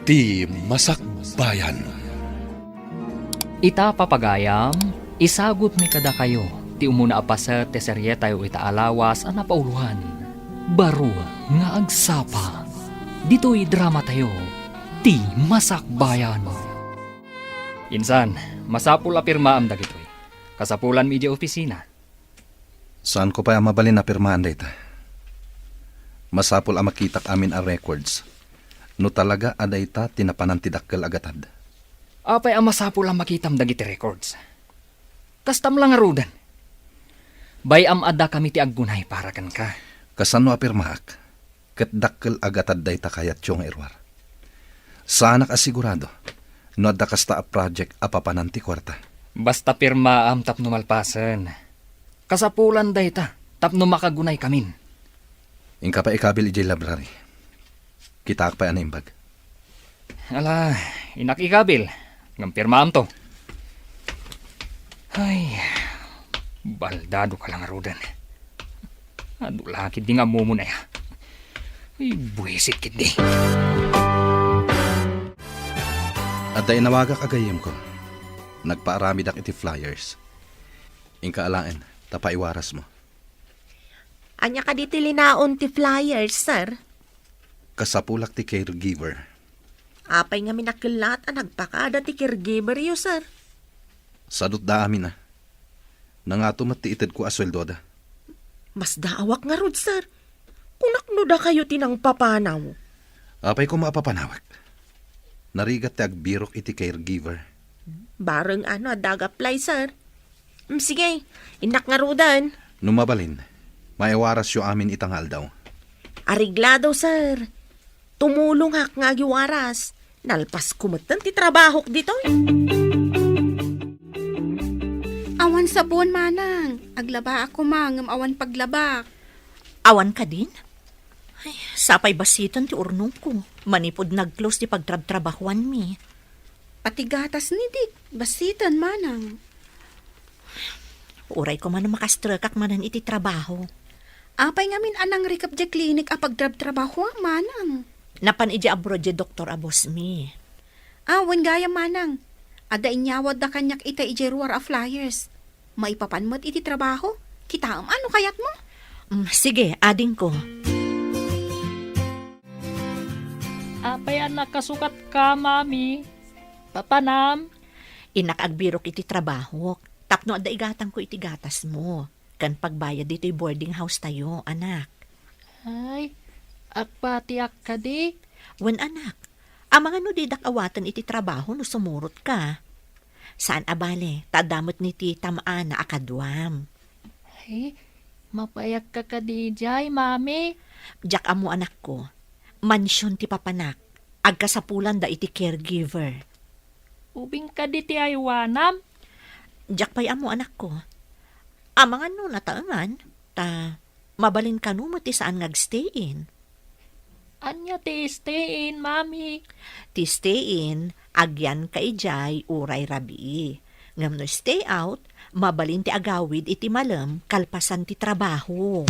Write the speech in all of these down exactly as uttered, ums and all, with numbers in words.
Ti Masakbayan. Ita, papagayam, isagutmi kadakayo ti umuna a paset ti serietayo ita a lawas a napauloan, Baro nga Agsapa. Ditoy dramatayo, Ti Masakbayan. Insan, masapul a pirmaam dagitoy. Kasapulanmi idiay opisina. Saanko pay a mabalin a pirmaan dayta. Masapul a makitak amin a records no talaga a dayta ti napanan ti dakkel a gatad. Apay a masapul a makitam dagiti records? Kastam la ngaruden. Bay-am a dakami ti aggunay para kenka. Kasano a pirmaak? Ket dakkel a gatad dayta kayatyo nga iruar. Saanak a sigurado no adda kasta a project a papanan ti kuarta. Basta pirmaam tapno malpasen. Kasapulan dayta tapno makagunaykamin. Inka pay ikabil idiay library. Kitaak pay a naimbag. Ala, innak ikabil. Ngem pirmaamto. Ay, baldado ka la ngaruden. Adu la ketdi nga ammom, aya. Ay, buisit ketdi. Adda inawagak a gayyemko. Nagpaaramidak iti flyers. Inka alaen, ta paiwarasmo. Ania kadi ti linaon ti flyers, sir? Kasapulak ti caregiver. Apay ngamin a kellat a nagpakada ti caregiveryo, sir? Sadutda amin a. Nangato met ti itedko a sueldoda. Masdaawak ngarud, sir. Kunak no dakayo ti nangpapanaw. Apay koma a papanawek? Narigat ti agbirok iti caregiver. Bareng ano adda ag-apply, sir. Mm, sige, innak ngaruden. No mabalin, maiwarasyo amin ita nga aldaw. Areglado, sir. Tumulongak nga agiwaras. Nalpasko metten ti trabahok ditoy. Awan sabon, manang. Aglabaak koma ngem awan paglabak. Awan kadin? Ay, sapay basiten ti urnongko. Manipud nag-close ti pagtrabtrabahuanmi. Pati gatas ni Dick, basiten, manang. Uray koma no makastrekak manen iti trabaho. Apay ngamin a nangrikep diay klinik a pagtrabtrabahuam, manang? Napan idiay abroad diay doktor a bossmi. Ah, wen gayam, manang. Adda inyawatda kaniak ita idiay ruar a flyers. Maipapan met iti trabaho. Kitaem a no kayatmo. Mm, sige, adingko. Apay a nakasukatka, Mami? Papanam? Innak agbirok iti trabahok tapno adda igatangko iti gatasmo ken pagbayad ditoy boarding house tayo, anak. Ay, agpatiak kadi? Wen, anak. Amangan no didak awaten iti trabaho no sumurotka. Saan a bale, ta adda met ni ti tam-ana a kaduam. Ay, mapayak ka kadi idiay, Mami? Diak ammo, anakko. Mansion ti papanak. Agkasapulanda iti caregiver. Ubing kadi ti aywanam? Diak pay ammo, anakko. Amangan no nataengan, ta mabalin kano met ti saan nga agstay-in. Ania ti stay-in, Mami? Ti stay-in, agyanka idiay uray rabii. Ngem no stay out, mabalin ti agawid iti malem kalpasan ti trabaho.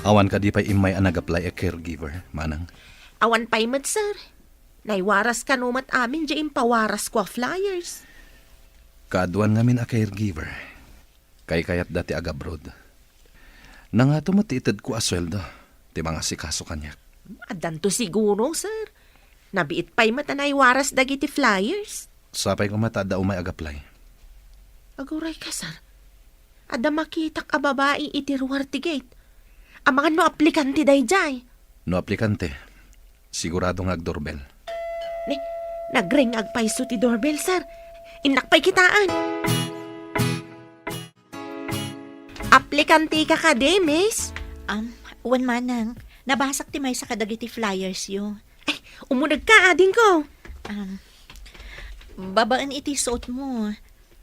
Awan kadi pay immay a nag-apply a caregiver, manang? Awan pay met, sir. Naiwaras kano met amin diay impawarasko a flyers. Kaaduan ngamin a caregiver. Kaykayatda ti agabroad. Nangato met ti itedko a sueldo ti mangasikaso kaniak. Addanto siguro, sir. Nabiit pay met a naiwaras dagiti flyers. Sapay koma ta adda umay ag-apply. Aguray ka, sir. Adda makitak a babai iti ruar ti gate. Amangan no aplikante daydiay. No aplikante, sigurado nga agdoorbell. Ni, nagring agpayso ti doorbell, sir. Innak pay kitaen. Aplikante ka kadi, miss? Um, wen manang, nabasak ti maysa kadagiti flyers yo. Ay, umuneg ka, adingko. Um, babaen iti suot mo.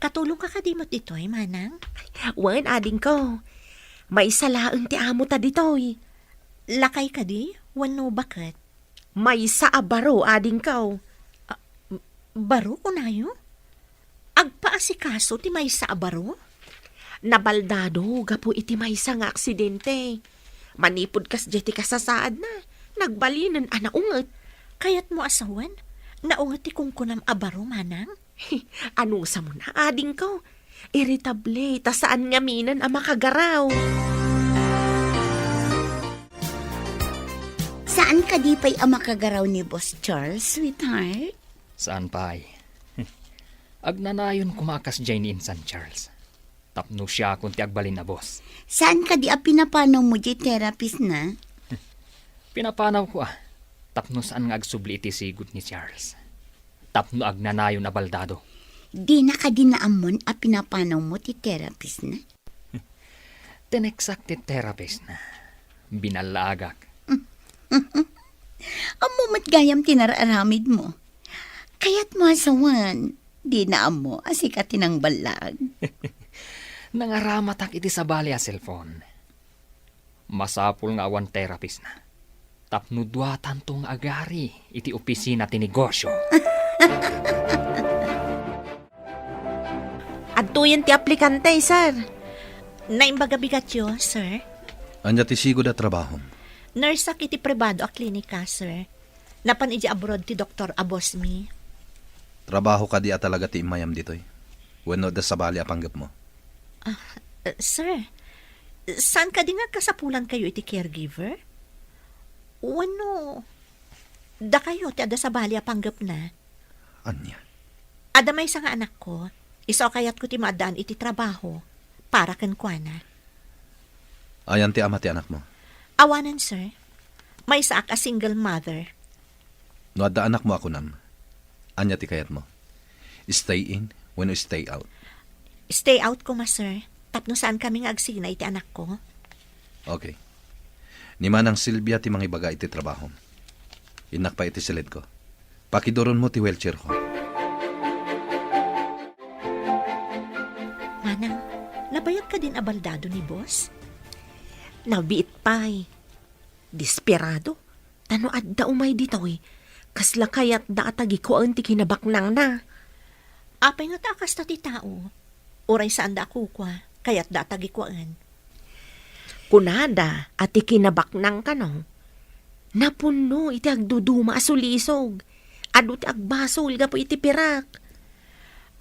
Katulong ka kadi met ditoy, manang? Wen, adingko. Maysa laeng ti amo ta ditoy. Lakay kadi? Wenno baket? Maysa a baro, adingko. Ah, baro, kunayo? Agpaasikaso ti maysa a baro? Nabaldado gapu iti maysa nga aksidente. Manipud kasdiay ti kasasaadna, Nagbalinen a naunget. Kayatmo a sawen? Naunget ti kunkunam a baro, manang? Anusam na, adingko. Irritable, ta saan ngaminen a makagaraw. Saan kadi pay a makagaraw ni Boss Charles, sweetheart? Saan pay? Agnanayon koma a kasdiay ni insan Charles. Tapno siakon ti agbalin a boss. Saan kadi a pinapanawmo diay therapist na? Pinapanawko a, tapno saan nga agsubli iti sigud ni Charles. Tapno agnanayon a baldado. Dina kadi naammon a pinapanawmo ti therapist na? Tineksak ti therapist na. Binallaagak. Ammo met gayam ti nararamidmo. Kayatmo a sawen, dina ammo a sika ti nangballag. Nangaramatak iti sabali a cellphone. Masapul nga awan therapist na. Tapno duatanto nga agari iti opisina ti negosyo. Adtoyen ti aplikante, sir. Naimbag a bigatyo, sir. Ania ti sigud a trabahom? Nurse-ak iti pribado a klinika, sir. Napan idiay abroad ti doktor a boss mi. Trabaho kadi a talaga ti immayam ditoy? Wenno adda sabali a panggepmo? Ah, eh, sir, saan kadi nga agkasapulankayo iti caregiver? Wenno dakayo ti adda sabali a panggepna? Ania? Adda maysa nga anakko, isu a kayatko ti maaddaan iti trabaho para kenkuana. Ayan ti ama ti anakmo? Awanen, sir. Maysaak a single mother. No adda anakmo a kunam, ania ti kayatmo? Stay in wenno stay out? Stay out koma, sir. Tapno saan kami nga agsina iti anakko. Okay. Ni Manang Silvia ti mangibaga iti trabaho. Innak pay iti silidko. Pakiduronmo ti wheelchairko. Manang, nabayag kadin a baldado ni boss? Nabiit pay. Desperado. Ta no adda umay ditoy, kasla kayatda a tagikuaen ti kinabaknangna. Apay ngata a kasta ti tao? Uray saanda a kukua, kayatda a tagikuaen. Kunada a ti kinabaknang kano, napunno iti agduduma a sulisog. Adu ti agbasol gapu iti pirak.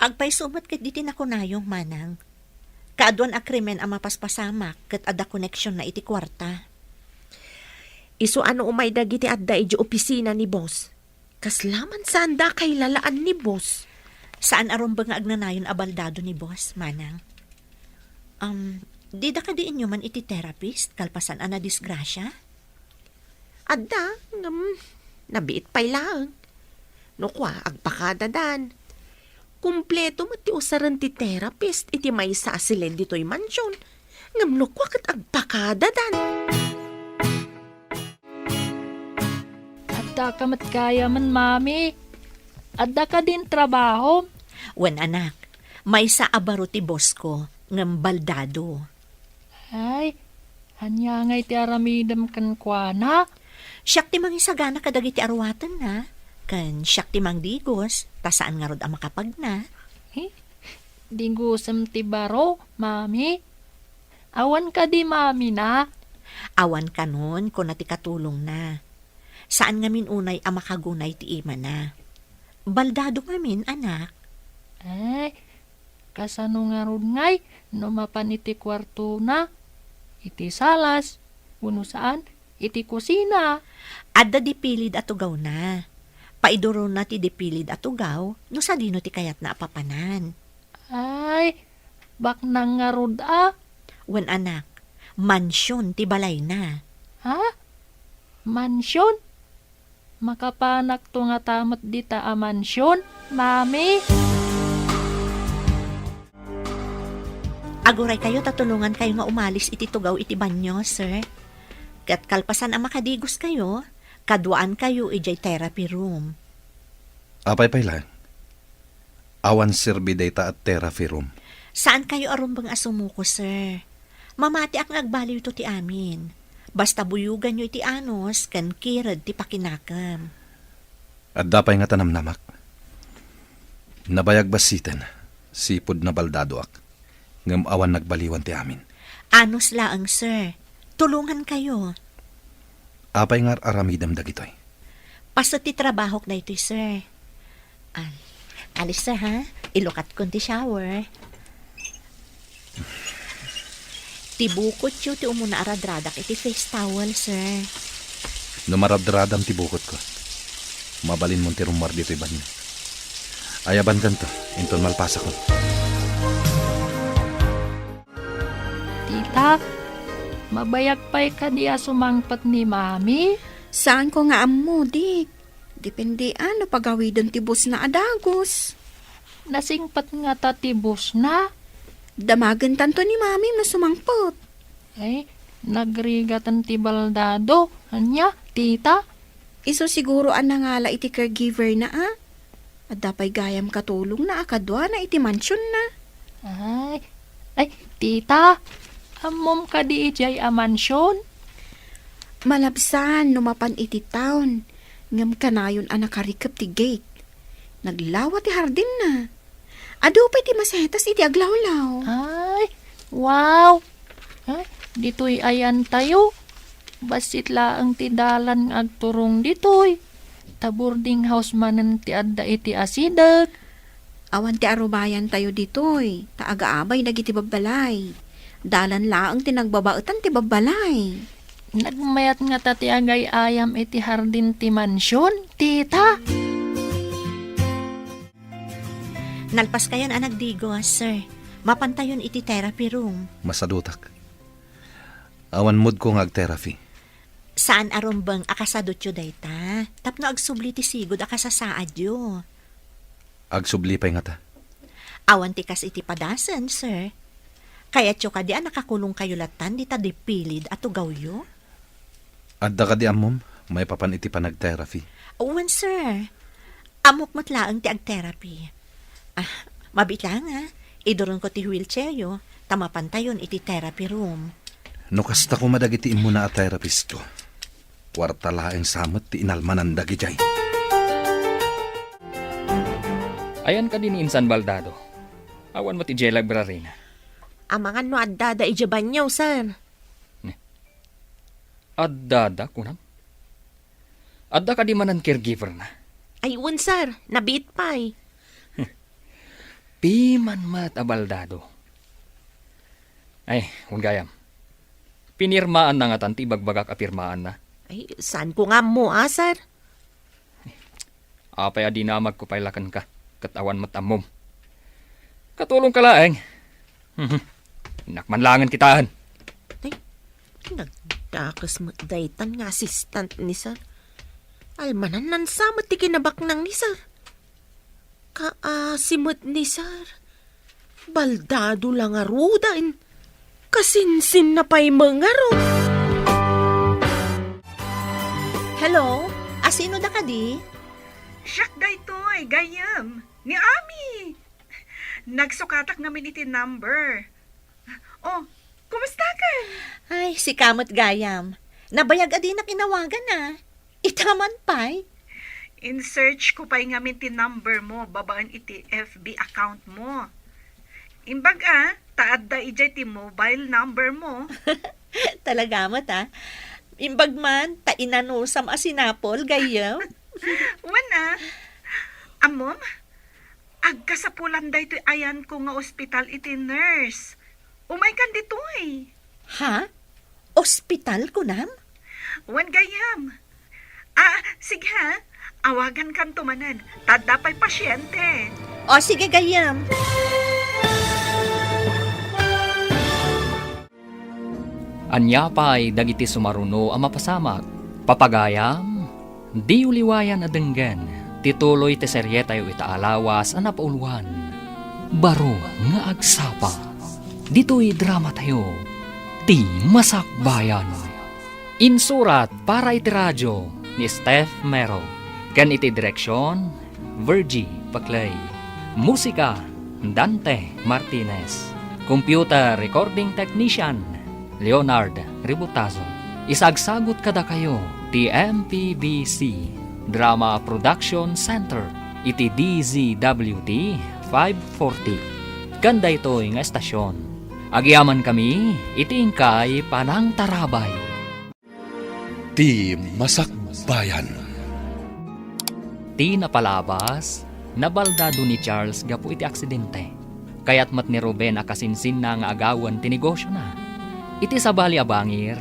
Agpayso met ket diti nakunayo, manang. Kaaduan a krimen a mapaspasamak ket adda koneksionna iti kuarta. Isu a no umay dagiti adda idiay opisina ni boss, kasla man saanda a kailalaan ni boss. Saan a rumbeng nga agnanayon a baldado ni boss, manang. Um, dida kadi inyoman iti therapist kalpasan a nadisgrasia? Adda, ngem nabiit pay laeng. No kua, agpakadadan. Kompleto met ti usaren ti therapist iti maysa a silid ditoy mansion. Ngem no kua ket agpakadadan. Adda ka met gayamen, Mami. Adda kadin trabaho? Wen, anak. Maysa a baro ti boss ko, ngem baldado. Ay, ania ngay ti aramidem kenkuana? Siak ti mangisagana kadagiti aruatenna, ken siak ti mangdigos, ta saan ngarud a makapagna. Eh, digosem ti baro, Mami? Awan kadi mamina? Awan kanon, kuna ti katulongna. Saan ngamin unay a makagunay ti imana. Baldado ngamin, anak. Ay, kasano ngarud ngay no mapan iti kuartona, iti salas, wenno saan, iti kusina? Adda dipilid a tugawna. Paiduronna ti dipilid a tugaw no sadino ti kayatna a papanan. Ay, baknang ngarud a. Wen, anak, mansion ti balayna. Ha? Mansion? Makapanakto ngata met dita a mansion, Mami? Aguraykayo ta tulongankayo nga umalis iti tugaw iti banio, sir. Ket kalpasan a makadigoskayo, kaduaankayo idiay therapy room. Apay pay laeng? Awan serbi dayta a therapy room. Saankayo a rumbeng a sumuko, sir. Mamatiak nga agbaliwto ti amin. Basta buyoganyo iti anus ken kired ti pakinakem. Adda pay ngata namnamak. Nabayag bassiten, sipud nabaldadoak. Ngem awan nagbaliwan ti amin. Anus laeng, sir. Tulongankayo. Apay nga ar-aramidem dagitoy? Paset ti trabahok daytoy, sir. Ah, alis, sir, ha? Ilukatkon ti shower. Ti bukotyo ti umuna a radradak iti face towel, sir. No maradradam ti bukotko, mabalinmon ti rummuar ditoy banio. Ayabankanto, inton malpasakon. Tita, mabayag pay kadi a sumangpet ni Mami? Saanko nga ammo, Dik. Depende a no pagawiden ti busna a dagus. Nasingpet ngata ti busna? Damagentanto ni Mami no sumangpet. Ay, nagrigaten ti baldado. Ania, tita? Isu siguro a nangala iti caregiver na, a? Adda pay gayam katulongna a kaduana iti mansionna. Ay, ay, tita, ammom kadi idiay a mansion? Malabsan no mapan iti town, ngem kanayon a nakarikep ti gate. Naglawa ti hardinna. Adu pay ti masetas iti aglawlaw. Ay, wow! Ay, ditoy ayantayo. Bassit laeng ti dalan nga agturong ditoy. Ta boarding house manen ti adda iti asideg. Awan ti arubayantayo ditoy, ta agaabay dagiti babbalay. Dalan laeng ti nagbabaetan ti babbalay. Nagmayat ngata ti agay-ayam iti hardin ti mansion, tita? Nalpaskayon a nagdigos, sir. Mapantayon iti therapy room. Masadutak. Awan moodko nga ag-therapy. Saan a rumbeng a kasadutyo dayta, tapno agsubli ti sigud a kasasaadyo. Agsubli pay ngata. Awan ti kas iti padasen, sir. Kayatyo kadi a nakakulongkayo lattan dita dipilid a tugawyo? Adda kadi ammom maipapan iti panag-therapy? Wen, sir. Ammok met laeng ti ag-therapy. Ah, mabiit laeng, a. Iduronko ti wheelchairyo, ta mapantayon iti therapy room. No kasta koma dagiti immuna a therapistko, kuarta laeng sa met ti inalmanan dagidiay. Ayan kadi ni Insan Baldado? Awan met idiay library na. Amangan no addada idiay banyo, sir. Addada, kunam? Adda kadi manen caregiver na? Ay, wen, sir. Nabiit pay. Piman met a Baldado. Ay, wen gayam. Pinirmaanna ngatan ti ibagbagak a pirmaanna? Ay, saanko nga ammo, a, sir? Apay a dinamagko pay la kenka, ket awan met ammom. Katulongka laeng. Mhm. Innak man laengen kitaen. Ay, nagdakes met daytan nga assistant ni sir. Almanan sa met ti kinabaknang ni sir. Kaasi met ni sir. Baldado la ngaruden. Kasinsinna pay met ngarud. Hello? Asino da kadi? Siak daytoy, gayyem. Ni Ami. Nagsukatak ngamin iti number. Oh, kumustakan? Ay, sika met gayam. Nabayag a dinak inawagan, a. Ita man pay? In-search ko pay ngamin ti number mo babaen iti F B account mo. Imbag a, ta adda idiay ti mobile number mo. Talaga met, a. Imbag man, ta inanusam a sinapol, gayyem. Wen, a. Ammom, agkasapulan daytoy ayanko nga ospital iti nurse. Umaykan ditoy. Ha? Ospital, kunam? Wen, gayyem. Ah, sige ha. Awagankanto manen. Ta adda pay pasiente. O, sige, gayyem. Ania pay dagiti sumaruno a mapasamak? Papagayam, diyo liwayan a denggen ti tuloy ti serietayo ita a lawas a napauluan, Baro nga Agsapa. Ditoy dramatayo, Ti Masakbayan. Insurat para iti radio ni Steph Mero, ken iti direksion, Virgie Paclay. Musika, Dante Martinez. Computer recording technician, Leonard Ributazo. Isagsagut kadakayo ti M P B C Drama Production Center iti D Z W T five forty. Ken daytoy nga estasion, agyamankami iti inkay panangtarabay. Ti Masakbayan. Ti napalabas, nabaldado ni Charles gapu iti aksidente. Kayat met ni Ruben a kasinsinna nga agawen ti negosiona. Iti sabali a bangir,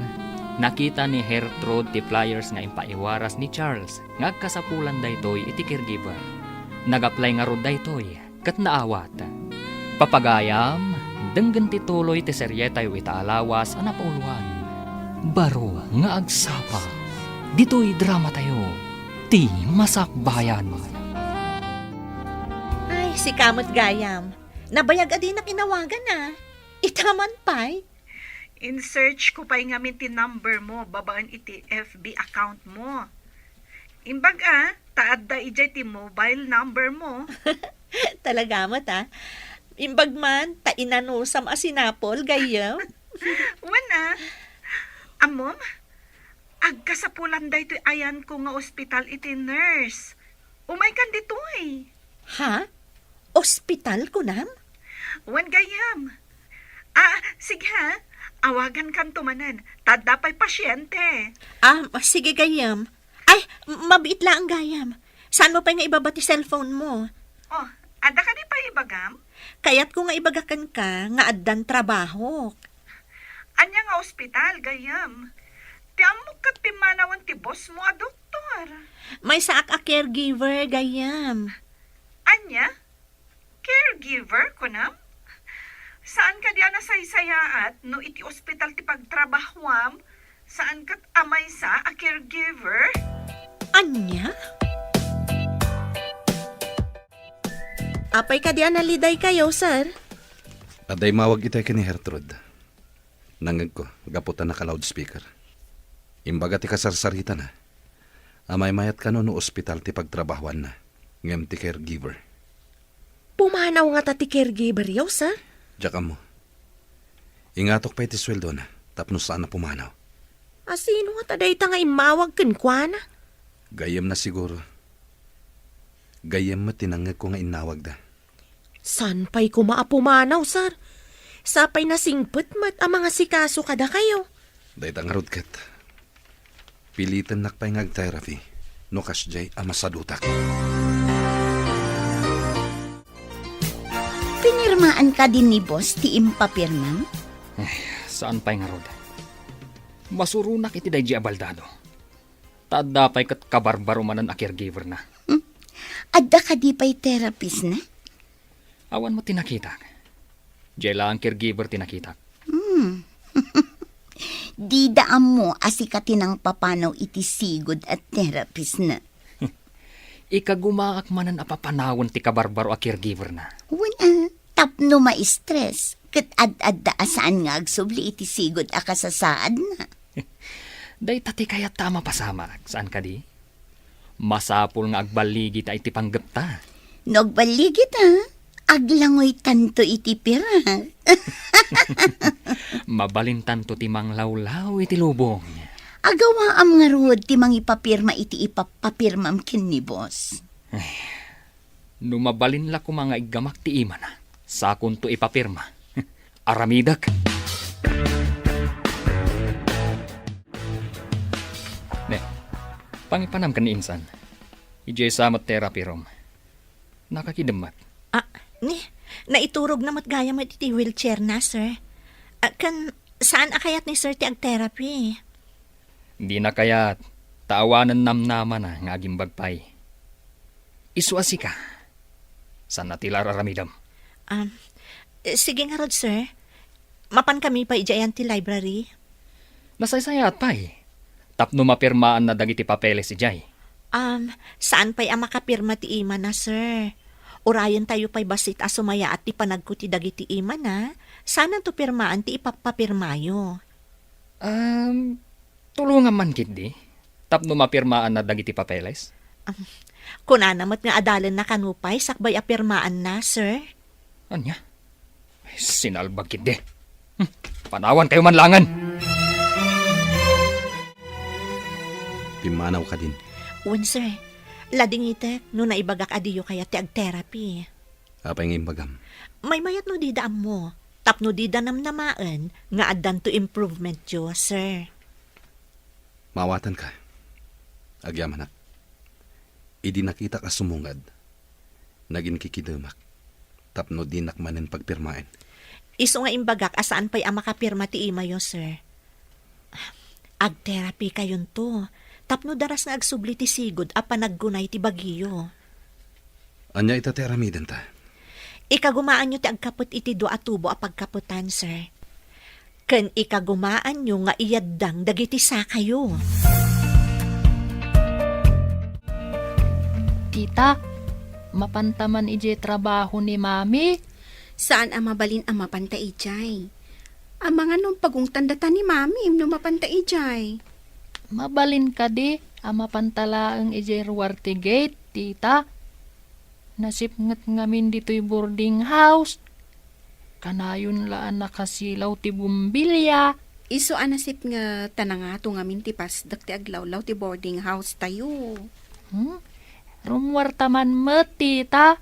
nakita ni Gertrude ti flyers nga impaiwaras ni Charles nga agkasapulan daytoy iti caregiver. Nag-apply ngarud daytoy ket naawat. Papagayam, denggen ti tuloy ti serietayo ita a lawas a napauloan. Baro nga agsapa. Ditoy dramatayo, Ti Masakbayan. Ay, sika met gayam. Nabayag a dinak inawagan a. Ita man pay. In-search ko pay ngamin ti number mo babaen iti F B account mo. Imbag a, ta adda idiay ti mobile number mo. Talaga met a. Imbag man, ta inanusam a sinapol, gayyem. Wen a. Ammom, agkasapulan daytoy ayanko nga ospital iti nurse. Umaykan ditoy. Ha? Ospital, kunam? Wen gayyem. Ah, sige ha. Awagankanto manen. Ta adda pay pasiente. Ah, sige gayyem. Ay, mabiit laeng gayam. Saanmo pay nga ibaba ti cellphone mo? Oh, adda kadi pay ibagam? Kayatko nga ibaga kenka nga addan trabahok. Ania nga ospital, gayyem? Ti ammok ket pimmanawen ti boss mo a doktor. Maysaak a caregiver, gayyem. Ania? Caregiver, kunam? Saan kadi a nasaysayaat no iti ospital ti pagtrabahuam, saan ket a maysa a caregiver? Ania? Apay kadi a nalidaykayo, sir? Adda immawag itay ken ni Gertrude. Nangngegko, gapu ta naka-loudspeaker. Imbaga ti kasarsaritana a maymayat kano no ospital ti pagtrabahoanna, ngem ti caregiver. Pumanaw ngata ti caregiver-yo, sir? Diak ammo. Ingatok pay ti sueldona tapno saan a pumanaw. A sino ngata dayta nga immawag kenkuana? Gayyemna siguro. Gayyem met ti nangngegko nga innawagda. Saan pay koma a pumanaw, sir? Sapay nasingpet met a mangasikaso kadakayo. Dayta ngarud ket, pilitennak pay nga ag-therapy no kasdiay a masadutak. Pinirmaan kadi ni boss ti impapirmam? Ay, saan pay ngarud. Masuronak iti daydi a baldado. Ta adda pay ket kabarbaro manen a caregiver-na. Hmm. Adda kadi pay therapist-na? Awan met ti nakitak. Diay laeng caregiver ti nakitak. Hmm. Dida ammo a sika ti nangpapanaw iti sigud a therapist-na. Ikagumaak manen a papanawen ti kabarbaro a caregiver-na. Wen a, tapno ma-stress, ket ad-adda a saan nga agsubli iti sigud a kasasaadna. Dayta ti kayatta a mapasamak, saan kadi? Masapul nga agballigita iti panggepta. No agballigita, aglangoytanto iti pirak. Mabalintanto ti manglawlaw iti lubong. Agawaam ngarud ti mangipapirma iti ipapapirmam ken ni boss. Ay, no mabalin la koma nga iggamak ti imana, sakonto ipapirma. Aramidek. Ne, pangipanam ken ni insan. Idiay sa met therapy room. Nakakidem met. Ah, ni, naiturogna met gayam iti wheelchair-na, sir. Ah, ken saan a kayat ni sir ti ag-therapy? Dina kayat, ta awanen namnamana nga agimbag pay. Isu a sika. Saan a ti la ar-aramidem? Um, eh, sige ngarud, sir. Mapan kami pay idiay ayan ti library. Nasaysayaat pay. Tapno mapirmaanna dagiti papeles idiay. Um, saan pay a makapirma ti imana, sir? Urayentayo pay bassit a sumayaat ti panagko ti dagiti imana. Saananto pirmaan ti ipapapirmayo. Um, Tulongam man ketdi tapno mapirmaanna dagiti papeles? Am, kunana met nga adalenna kano pay sakbay a pirmaanna, sir. Ania? Ay, sinalbag ketdi. Hmm, panawankayo man laengen. Pimmanaw kadin. Wen, sir. Ladingitek no naibagak a diyo kayat ti ag-therapy. Apay nga imbagam? Maymayat no dida ammo, tapno dida namnamaen nga addanto improvementyo, sir. Maawatanka. Agyamanak. Idi nakitak a sumungad, naginkikidemak tapno dinak manen pagpirmaen. Isu nga imbagak a saan pay a makapirma ti imayo, sir. Agterapikayonto tapno daras nga agsubli ti sigud a panaggunay ti bagiyo. Ania ita ti aramidenta? Ikagumaanyo ti agkapet iti dua a tubo a pagkapetan, sir. Ken ikagumaanyo nga iyaddang dagiti sakayo. Tita, mapanta man idiay trabaho ni Mami? Saan a mabalin a mapanta idiay. Amangan no pagungtan data ni Mami no mapanta idiay. Mabalin kadi a mapanta laeng idiay ruar ti gate, Tita? Nasipnget ngamin ditoy boarding house. Kanayon la a nakasilaw ti bombilya. Isu a nasipnget ta nangato ngamin ti pasdek ti aglawlaw ti boarding house tayo. Hmm? Rummuarta man met, Tita.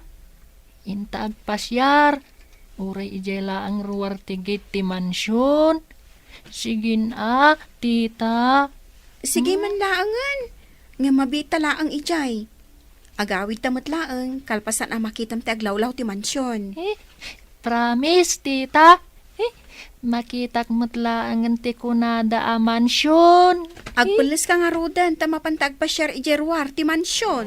Inta agpasiar, uray idiay laeng ruar ti gate ti mansion. Sige a, Tita. Sige man laengen. Nga mabita laeng idiay. Agawidta met laeng, kalpasan a makitam ti aglawlaw ti mansion. Eh, promise, Tita. Eh, makitak met laengen ti kunada a mansion. Agpelleska ngaruden ta mapanta agpasiar idiay ruar ti mansion.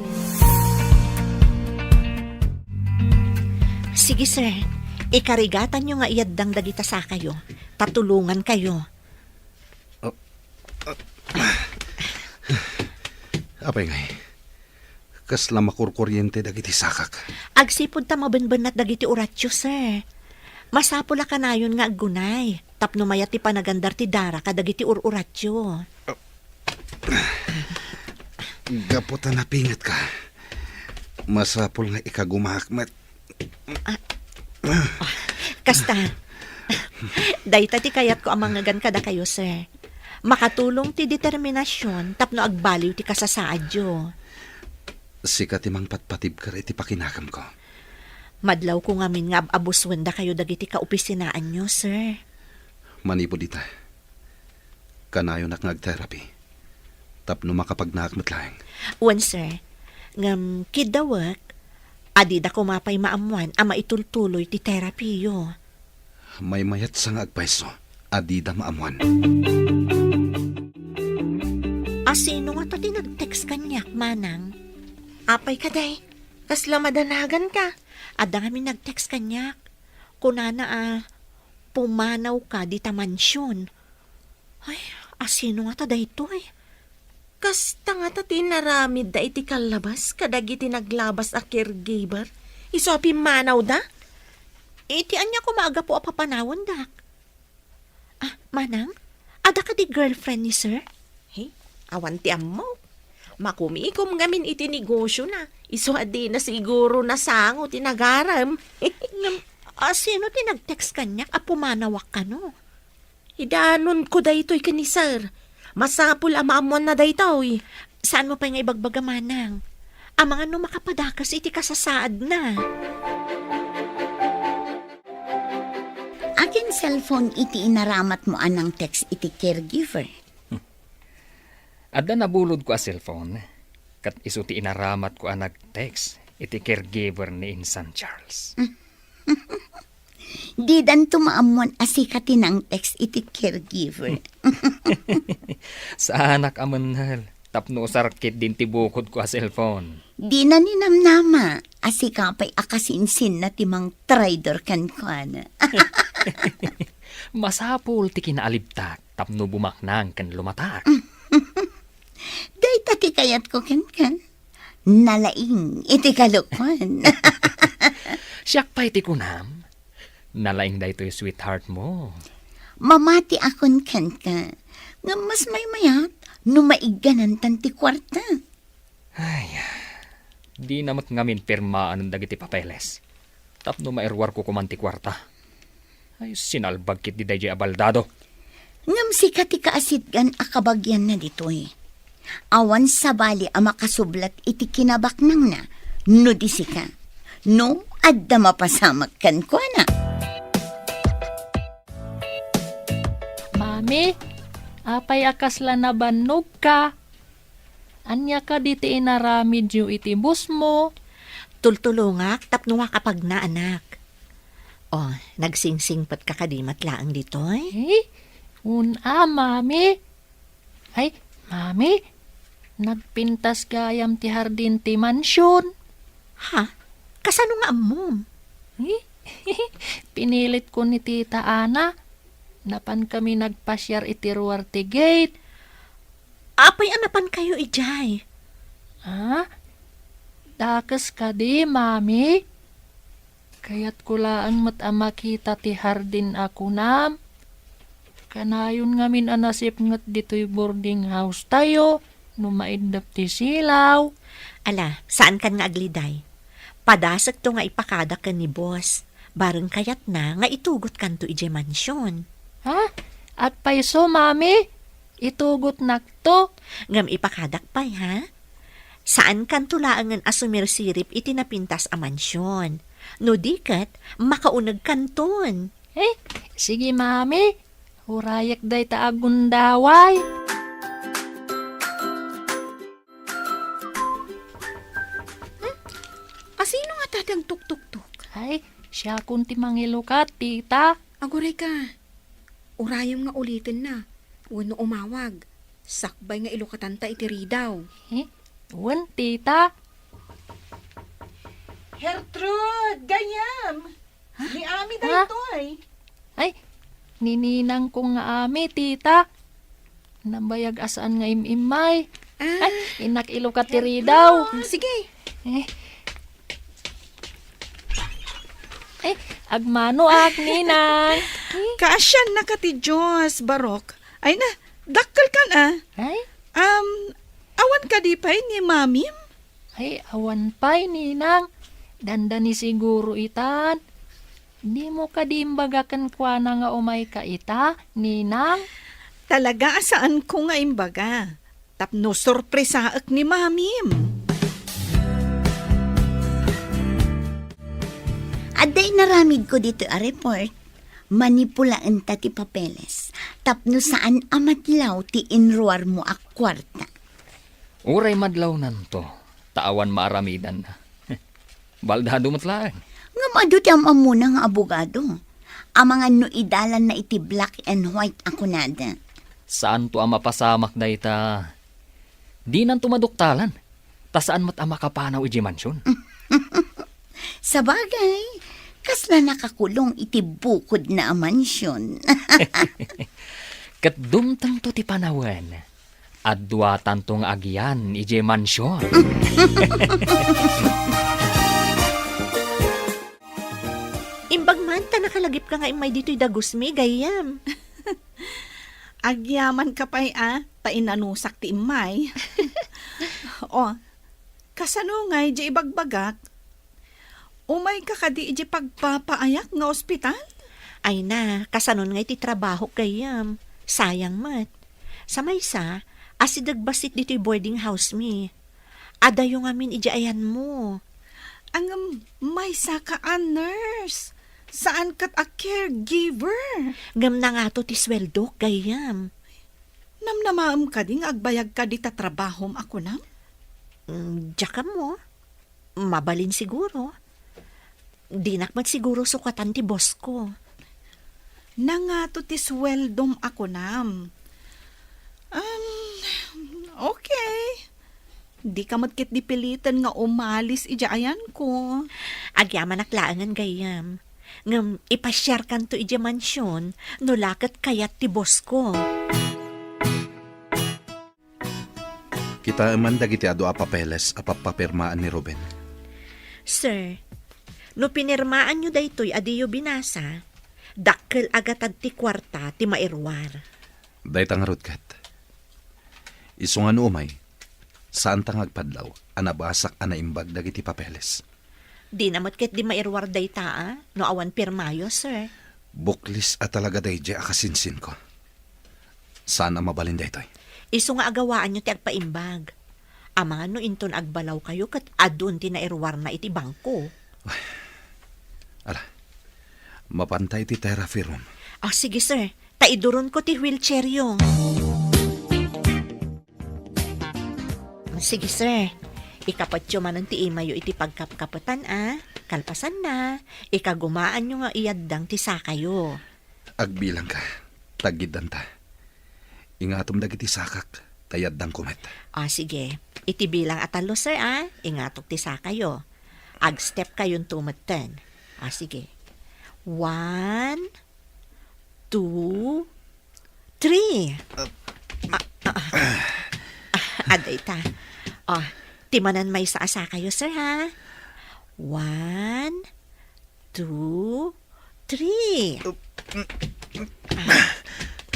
Sige, sir. Ikarigatanyo nga iyaddang dagita sakayo. Tatulongankayo. Ah, ah. Apay ngay, kasla makurkuriente dagiti sakak? Agsipud ta mabenbennat dagiti uratyo, sir. Masapul a kanayon nga aggunay tapno mayat ti panagandar ti dara kadagiti ur-uratyo. Gapu ta napingetka, masapul nga ikagumaak met. Ah, ah, kasta, dayta ti kayatko a mangngegan kadakayo, sir. Makatulong ti determinasion tapno agbaliw ti kasasaadyo. Sika ti mangpatpatibker iti pakinakemko. Madlawko ngamin nga ab-abusuen dakayo dagiti kaopisinaanyo, sir. Manipud ita, kanayonak nga agterapi tapno makapagnaak met laeng. Wen, sir. Ngem kiddawek, adida koma pay maammuan a maitultuloy ti terapiyo. Maymayatsa nga agpayso, adida maammuan. A sino ngata ti nag-text kaniak, Manang? Apay kadi, kasla madanaganka? Adda ngamin nag-text kaniak. Kunana a, pumanawka dita mansion. Ay, a sino ngata daytoy? Kasta ngata ti inaramidda iti kallabas kadagiti naglabas a caregiver, isu a pimmanawda? Iti ania koma a gapu a papanawendak? Ah, Manang, adda kadi girlfriend ni Sir? He, awan ti ammok. Makumikom ngamin iti negosiona, isu a dina siguro nasango ti nagarem. Ngem, a sino ti nag-text kaniak a pumanawak kano? Idanonko daytoy ken ni Sir. Masapul a maammuanna daytoy. Saanmo pay nga ibagbaga, Manang? Amangan no makapadakas iti kasasaadna. Akin cellphone iti inaramatmo a nang-text iti caregiver? Adda nabulodko a cellphone, ket isu ti inaramatko a nag-text iti caregiver ni Insan Charles. Didanto maammuan a sika ti nang-text iti caregiver. Saanak a mennel tapno usar ketdin ti bukodko a cellphone. Dina ninamnama a sika pay a kasinsinna ti mangtraidor kenkuana. Masapul ti kinaalibtak tapno bumaknang ken lumatak. Dayta ti kayatko kenka. Nalaing iti kalokuan. Siak pay ti kunam, nalaing daytoy sweetheart mo. Mamatiakon kenka, ngem mas maymayat no maigganantan ti kuarta. Ay, dina met ngamin pirmaan dagiti papeles tapno mairuarko koman ti kuarta. Ay, sinalbag ketdi daydiay a baldado. Ngem sika ti kaasitgan a kabagianna ditoy. Awan sabali a makasublat iti kinabaknangna no di sika. No adda mapasamak kenkuana. Mami, Apay a kasla nabannogka? Ania kadi ti inaramidyo iti busmo? Tultulongak tapno makapagna, anak. Oh, nagsingsingpetka kadi met laeng ditoy? Eh, un-a, Mami. Ay, Mami, nagpintas gayam ti hardin ti mansion. Ha? Kasano nga ammom? Eh, pinilit ko ni Tita Ana. Napan kami nagpasiar iti ruar ti gate. Apay a napan kayo idiay? Ha? Dakes kadi, Mami? Kayatko laeng met a makita ti hardin a kunam. Kanayon ngamin a nasipnget ditoy boarding house tayo no maiddep ti silaw. Ala, saankan nga agliday. Padasekto nga ipakadak ken ni boss. Bareng kayatna nga itugotkanto idiay mansion. Ha? Apay isu, Mami? Itugotnakto? Ngem ipakadak pay, ha? Saankanto laengen a sumirsirip iti napintas a mansion. No di ket, makaunegkanton. Eh, sige, Mami. Urayek dayta a gundaway. Hmm? Asino nga ta ti agtuktuktok? Ay, siakon ti mangilukat, tita. Aguray ka. Urayem nga ulitenna. Wenno umawag. Sakbay nga ilukatanta iti ridaw. Eh, wen, tita. Gertrude, gayyem. Ha? Ni Ami Ha? daytoy. Ay, ni ninangko nga Ami, tita. Nabayag a saan nga im-immay. Ah. Ay, innak ilukat ti ridaw. Mm, sige. Eh. Eh, agmanoak, ninang. Eh. Kaasiannaka ti Dios, Barok. Ay na, dakkelkan a. Ay? Um, awan kadi pay ni Mamim? Ay, awan pay, ninang. Dandani siguro itan. Dimo kadi imbaga kenkuana nga umayka ita, ninang? Talaga a saanko nga imbaga. Tapno sorpresaek ni Mamim. Adda inaramidko ditoy a report, manipulaenta ti papeles tapno saan a madlaw ti inruarmo a kuarta. Uray madlawnanto, ta awan maaramidanna. Baldado met laeng. Ngem adu ti am-ammona nga abogado. Amangan no idalanna iti black and white a kunada. Saanto a mapasamak dayta. Dinanto maduktalan, ta saan met a makapanaw idiay mansion. Sabagay, kasla nakakulong iti bukodna a mansion. Ket dumtengto ti panawen. Adduatanto nga agyan idiay mansion. Imbag man ta nakalagipka nga immay ditoy dagusmi, gayyem. Agyamanka pay a, ta inanusak ti immay. O, kasano ngay di ibagbagak? Umayka kadi idiay pagpapaayak nga ospital? Ay na, kasanon ngay ti trabahok, gayyem? Sayang met. Sa maysa, asideg bassit ditoy boarding house mi. Adayo ngamin idiay ayanmo. Ngem maysaka a nurse, saan ket a caregiver. Ngem nangato ti sueldok, gayyem? Namnamaem kadi nga agbayagka dita trabahom a kunam? Mm, diak ammo. Mabalin siguro. Dinak met siguro sukatan ti boss ko. Nangato ti sueldom a kunam? Um, okay. Dika met ketdi piliten nga umalis idiay ayanko. Agyamanak laengen, gayyem. Ngem ipasiarkanto idiay mansion no la ket kayat ti boss ko. Kitaem man dagiti adu a papeles a pappapirmaan ni Ruben. Sir, no pinirmaanyo daytoy a diyo binasa, dakkel a gatad ti kuarta ti mairuar. Dayta ngarud ket. Isu nga no umay, saanta nga agpadlaw a nabasak a naimbag dagiti papeles. Dina met ketdi mairuar dayta a, no awan pirmayo, sir. Buklis a talaga daydiay a kasinsinko. Saan a mabalin daytoy. Isu nga agawaanyo ti agpaimbag. Amangan no inton agbalawkayo ket adun ti nairuarna iti bangko. Ala, mapanta iti therapy room. Ah, sige, sir. Ta iduronko ti wheelchairyo. Sige, sir. Ikapatyo manen ti imayyo iti pagkapkapetan, a. Kalpasanna, ikagumaanyo nga iyaddang ti sakayo. Agbilangka, ta aggiddanta. Ingatom dagiti sakak, ta iyaddangko met. A, sige. Iti bilang a tallo, sir, a. Ingatok ti sakayo. Agstep kayonto metten. A, sige. One, two, three. Ah, ah, ah. Ah, adayta. Ah, ti manen maysa a sakayo, sir, ha? One, two, three. Ah,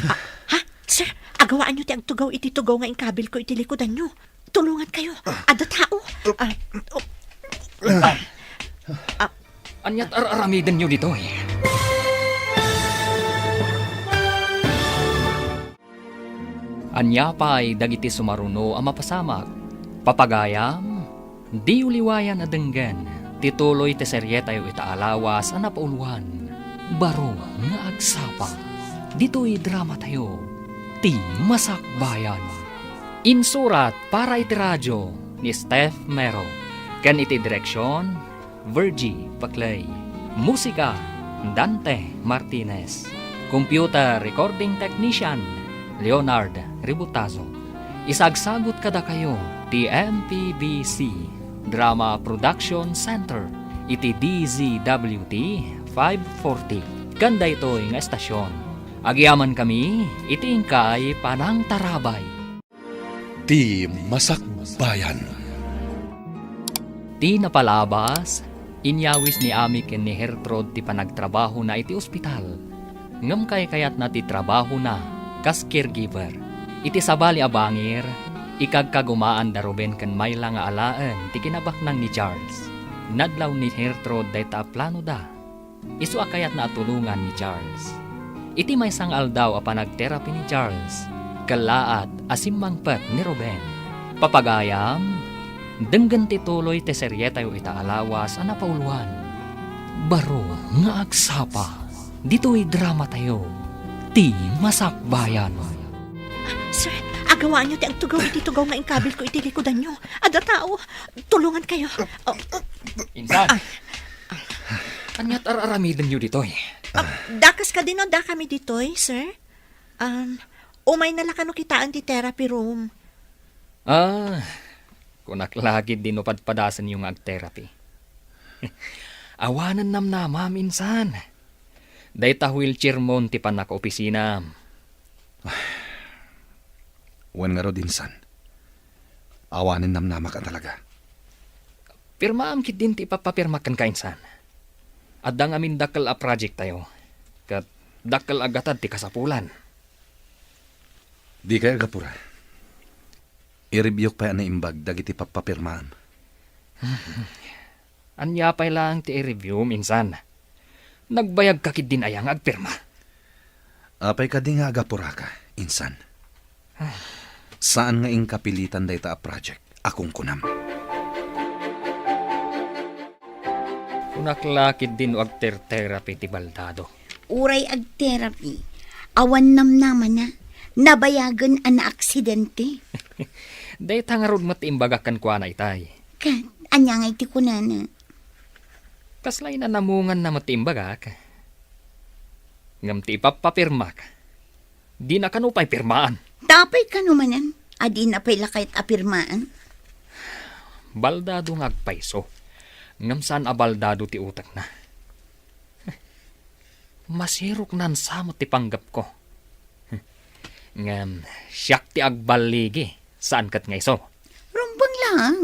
ah, ha? Sir, agawaanyo ti agtugaw iti tugaw nga inkabilko iti likudanyo. Tulongankayo. Adda tao. Ah, oh. Ah, Ania't ar-aramidenyo ditoy? Ania pay dagiti sumaruno a mapasamak? Papagayam, diyo liwayan a denggen ti tuloy ti serietayo ita a lawas a napauluan, Baro nga Agsapa, ditoy dramatayo, Ti Masakbayan. Insurat para iti radio ni Steph Mero, ken iti direksion, Virgie Paclay. Musika, Dante Martinez. Computer recording technician, Leonard Ributazo. Isagsagut kadakayo ti M P B C Drama Production Center iti D Z W T five forty. Ken daytoy nga estasion, agyamankami iti inkay panangtarabay. Ti Masakbayan. Ti napalabas, inyawis ni Ami ken ni Gertrude ti panagtrabahona iti ospital. Ngem kaykayatna ti trabahona kas caregiver. Iti sabali a bangir, ikagkagumaan da Ruben ken Myla nga alaen ti kinabaknang ni Charles. Nadlaw ni Gertrude dayta a planoda. Isu a kayatna a tulongan ni Charles. Iti maysa nga aldaw a panagterapi ni Charles, kellaat a simmangpet ni Ruben. Papagayam, denggen ti tuloy ti serietayo ita a lawas a napauluan, Baro nga Agsapa, ditoy dramatayo, Ti Masakbayan. Sir, agawaanyo ti agtugaw iti tugaw nga inkabilko iti likudanyo. Adda tao. Tulongankayo. Oh. Insan, ania't ar-aramidenyo ditoy? Ah, dakas kadi no dakami ditoy, sir? Um, umayna la kano kitaen ti therapy room. Ah, kunak la ketdi no padpadasenyo nga agterapi. Awanen namnamam, insan. Dayta wheelchairmon ti pannakaopisinam. Wen ngarud, insan. Awanen namnamak a talaga. Pirmaam ketdin ti ipapapirmak kenka, insan. Adda ngamin dakkel a projecttayo, ket dakkel a gatad ti kasapulan. Dikay agapura. I-reviewk pay a naimbag dagiti pappapirmaam. Ania pay laeng ti i-reviewm, insan? Nagbayagka ketdin aya nga agpirma? Apay kadi nga agapuraka, insan? Saan nga inka pilitan dayta a project a kunkunam. Kunak la ketdin no agter-therapy ti baldado. Uray agterapi, awan namnamana, nabayagen a naaksidente. Dayta ngarud met ti imbagak kenkuana itay. Ket, ania ngay ti kunana? Kasla inanamunganna met ti imbagak. Ngem ti ipappapirmak, dina kano pay pirmaan. Apay kano manen a dina pay la kayat a pirmaan? Baldado nga agpayso, ngem saan a baldado ti utekna. Masiroknan sa met ti panggepko. Ngem siak ti agballigi, saan ket nga isu. Rumbeng laeng.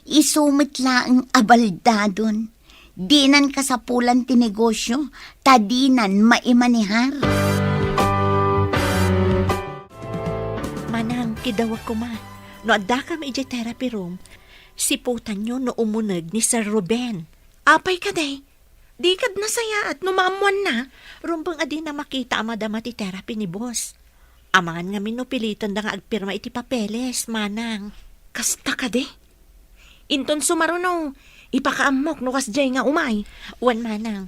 Isu met laeng a baldadon. Dinan kasapulan ti negosio, ta dinan maimanehar. Manang, kidawag koma. No addakam idiay therapy room, siputanyo no umuneg ni Sir Ruben. Apay kadi? Di kad nasayaat no maammoanna. Rumbeng a dina makita a madama ti therapy ni boss. Amangan ngamin no pilitenda nga agpirma iti papeles, manang. Kasta kadi? Inton sumaruno, ipakaammok no kasdiay nga umay. Wen, manang.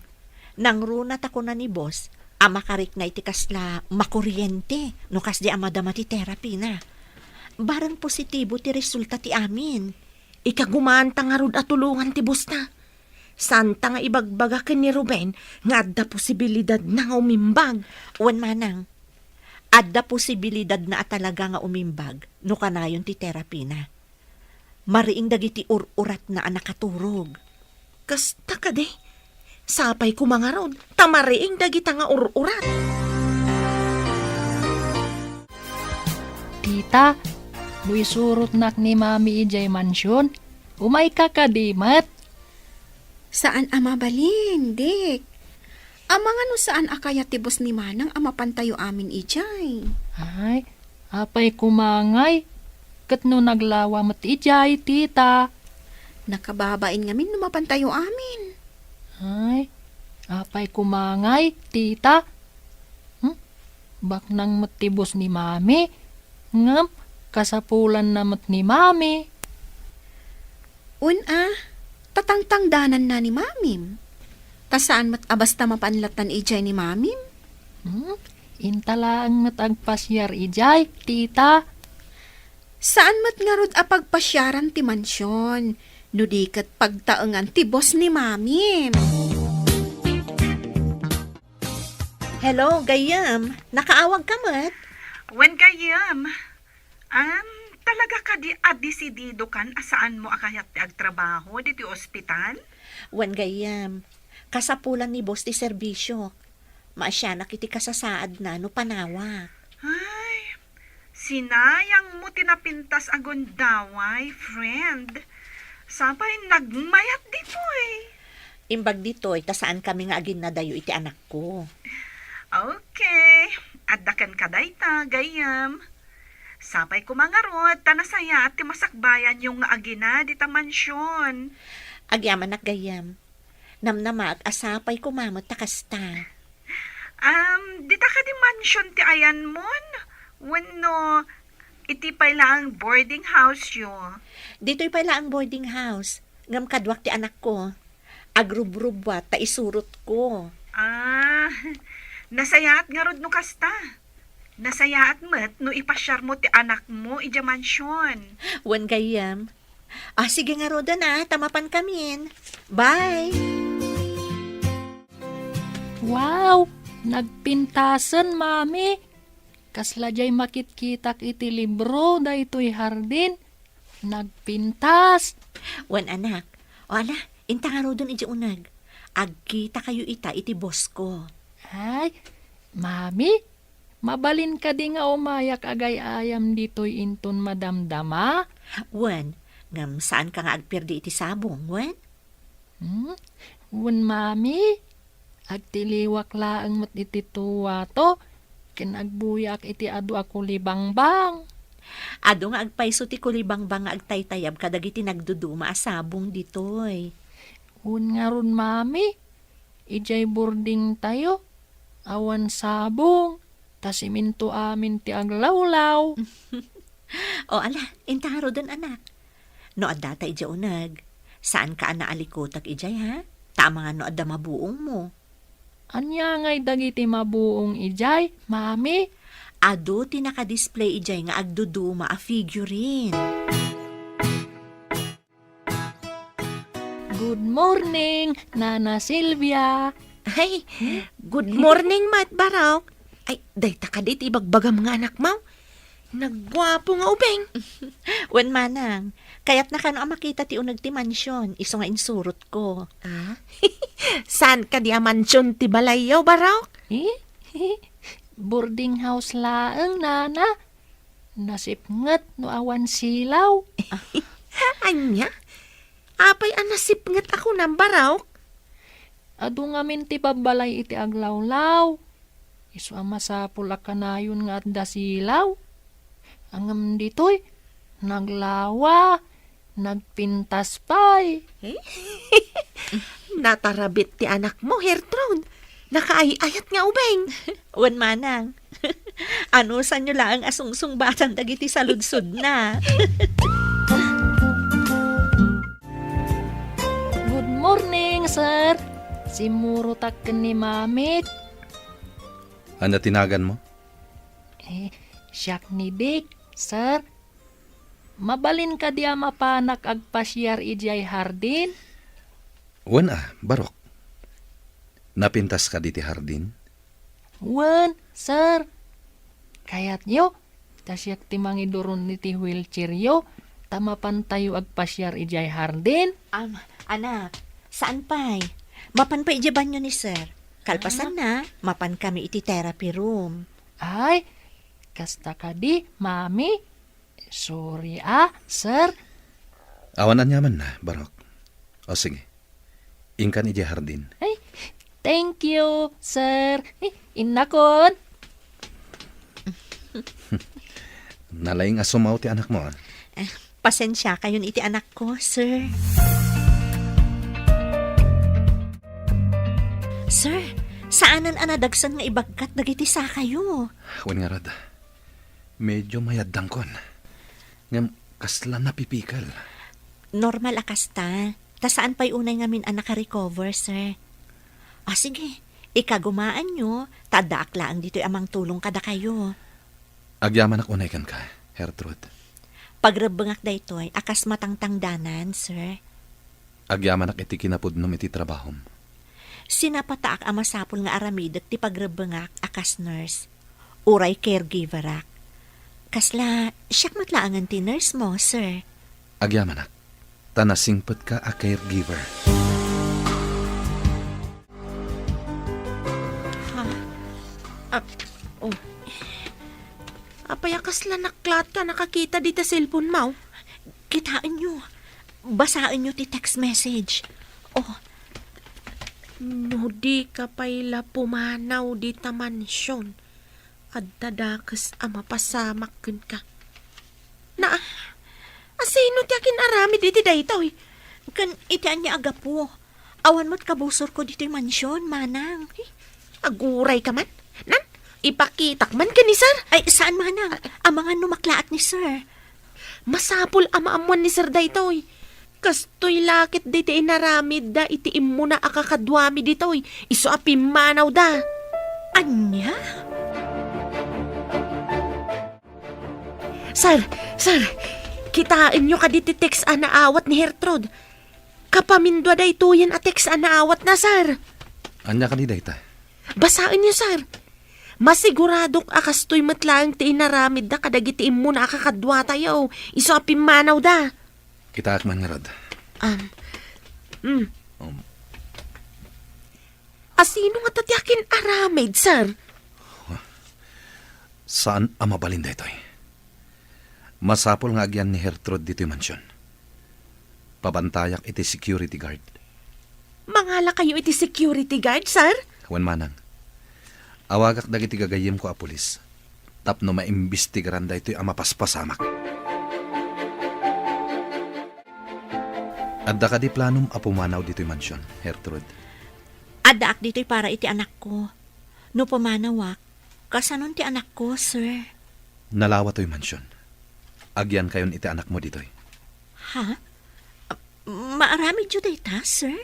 Nangruna ta kuna ni boss a makarikna iti kasla makuriente no kasdi a madama ti therapy na. Bareng positibo ti resulta ti amin. Ikagumaanta ngarud a tulongan ti boss na. Saanta nga ibagbaga ken ni Ruben nga adda posibilidadna nga umimbag. Wen manang, adda posibilidadna a talaga nga umimbag no kanayon ti therapy na. Mariing dagiti ur-uratna a nakaturog. Kasta kadi? Sapay koma ngarud, ta mariing dagita nga ur-urat. Tita, no isurotnak ni Mami idiay mansion, umayka kadi met? Saan a mabalin, Dick. Amangan no saan a kayat ti boss ni Manang a mapantayo amin idiay. Ay, apay koma ngay? Ket no naglawa met idiay, tita? Nakababain ngamin no mapantayo amin. Ay, apay koma ngay, tita? Hmm? Baknang met ti boss ni Mami, ngem kasapulanna met ni Mami. Wen a, tatangtangdananna ni Mamim. Ta saan met a basta mapanlatan idiay ni Mamim. Hmm? Inta laeng met agpasiar idiay, tita. Saan met ngarud a pagpasiaran ti mansion, no di ket pagtaengan ti boss ni Mamim. Hello, gayyem. Nakaawag ka met? Wen, gayyem. Am, talaga kadi a desidido kan a saan mo a kayat ti agtrabaho ditoy ospital? Wen, gayyem. Kasapulan ni boss ti serbisio. Maasianak iti kasasaadna no panawak. Ay, sinayang mo ti napintas a gundaway, friend. Sapay nagmayat ditoy. Imbag ditoy, ta saan kami nga aginnadayo iti anakko. Okay. Adda kenka dayta, gayyem. Sapay koma ngarud, ta nasayaat ti masakbayanyo nga agina dita mansion. Agyamanak, gayyem. Namnamaak a sapay koma met ta kasta. Um, dita kadi mansion ti ayanmon? Wenno iti pay laeng boarding house yo? Ditoy pay laeng boarding house. Ngem kaduak ti anakko. Agrubrubbuat ta isurotko. Ah, nasayaat ngarud no kasta. Nasayaat met no ipasiarmo ti anakmo idiay mansion. Wen, gayyem. Ah, sige ngaruden a, ta mapankamin. Bye! Wow! Nagpintasen, Mami. Kasla diay makitkitak iti libro daytoy hardin. Nagpintas. Wen, anak. O ala, inta ngaruden idiay uneg. Agkitakayo ita iti boss ko. Ay, Mami, mabalin kadi nga umayak agay-ayam ditoy inton madamdama? Wen, ngem saanka nga agperdi iti sabong, wen? Hmm? Wen, Mami, agtiliwak laeng met iti tuwato, ken agbuyaak iti adu a kulibangbang. Adu nga agpayso ti kulibangbang nga agtaytayab kadagiti nagduduma a sabong ditoy. Wen ngarud, Mami, idiay boardingtayo, awan sabong, ta simento amin ti aglawlaw. O ala, inta ngaruden, anak. No addata idiay uneg, saanka a naalikutek idiay, ha? Ta amangan no adda mabuongmo. Ania ngay dagiti mabuong idiay, Mami? Adu ti nakadisplay idiay nga agduduma a figurine. Good morning, Nana Silvia. Ay, good morning met, Barok. Ay, dayta kadi ti ibagbagam nga anakmo? Nagguapo nga ubing. Wen manang, kayatna kano a makita ti uneg ti mansion, isu nga insurotko. Ah? Saan kadi a mansion ti balayyo, Barok? Eh? Boarding house laeng, Nana. Nasipnget no awan silaw. Ania? Apay a nasipnget a kunam, Barok? Adu ngamin ti babbalay iti aglawlaw. Isu a masapul a kanayon nga adda silaw. Ngem ditoy, naglawa, nagpintas pay. Eh? Natarabit ti anakmo, Gertrude. Nakaay-ayat nga ubing. Wen manang. Anusanyo laeng a sungsungbatan dagiti saludsodna. Good morning, sir. Simmurotak ken ni Mamik. Ania ti naganmo? Eh, siak ni Dick, sir. Mabalin kadi a mapanak agpasiar idiay hardin? Wen a, Barok. Napintas kadi ti hardin? Wen, sir. Kayatyo, ta siak ti mangiduron iti wheelchairyo, ta mapantayo agpasiar idiay hardin? Am, anak, saan pay? Mapan pay idiay banyo ni sir. Kalpasanna, mapan kami iti therapy room. Ay, kasta kadi, mami. Sorry, ah, sir. Awan aniamanna, Barok. O, sige. Inkan idiay hardin. Ay, thank you, sir. Ay, innakon. Nalaing a sumaw ti anakmo, ah. Eh, pasensiakayon iti anakko, sir. Sir, saanen a nadagsen nga ibagkat dagiti sakayo. Wen ngarud, medyo mayaddangkon. Ngem kasla napipikel. Normal a kasta. Ta saan pay unay ngamin a nakarecover, sir. Ah, sige, ikagumaanyo, ta addaak laeng ditoy a mangtulong kadakayo. Agyamanak unay kenka, Gertrude. Pagrebbengak daytoy a kas matangtangdanan, sir. Agyamanak iti kinapudnom iti trabahom. Sinapataak a masapul nga aramidek ti pagrebbengak a kas nurse. Uray caregiverak. Kasla, siak met laengen ti nurse mo, sir. Agyamanak, ta nasingpetka a caregiver. Ha? Ap-, oh. Apay a kasla naklaat ka nakakita dita cellphone mo? Kitaenyo. Basaenyo ti text message. Oh. No di ka pay la pumanaw dita mansion, adda dakes a mapasamak kenka. Na, asino ti akin-aramid iti daytoy? Ken iti ania a gapu? Awan met kabusorko ditoy mansion, manang. Eh, aguray ka man? Nan, ipakitak man ken ni sir? Ay, saan, manang. Amangan no maklaat ni sir. Masapul a maammuan ni sir daytoy. Kastoy la ket daytoy inaramidda iti immuna a kakaduami ditoy, isu a pimmanawda. Ania? Sir, sir, kitaenyo kadi ti text a naawat ni Gertrude? Kapamindua daytoyen a text a naawatna, sir. Ania kadi dayta? Basaenyo, sir. Masiguradok a kastoy met laeng ti inaramidda kadagiti immuna a kakaduatayo, isu a pimmanawda. Kitaak man ngarud. Um, mm. Um. Asino ngata ti akin-aramid, sir? Saan a mabalin daytoy. Masapul nga agyan ni Gertrude ditoy mansion. Pabantayak iti security guard. Mangalakayo iti security guard, sir? Wen, manang. Awagak dagiti gagayyemko a pulis tapno maimbestigaran daytoy a mapaspasamak. Adda kadi planom a pumanaw ditoy mansion, Gertrude? Addaak ditoy para iti anakko. No pumanawak, kasanon ti anakko, sir? Nalawa toy mansion. Agyankayon iti anakmo ditoy. Ha? Maaramidyo dayta, sir?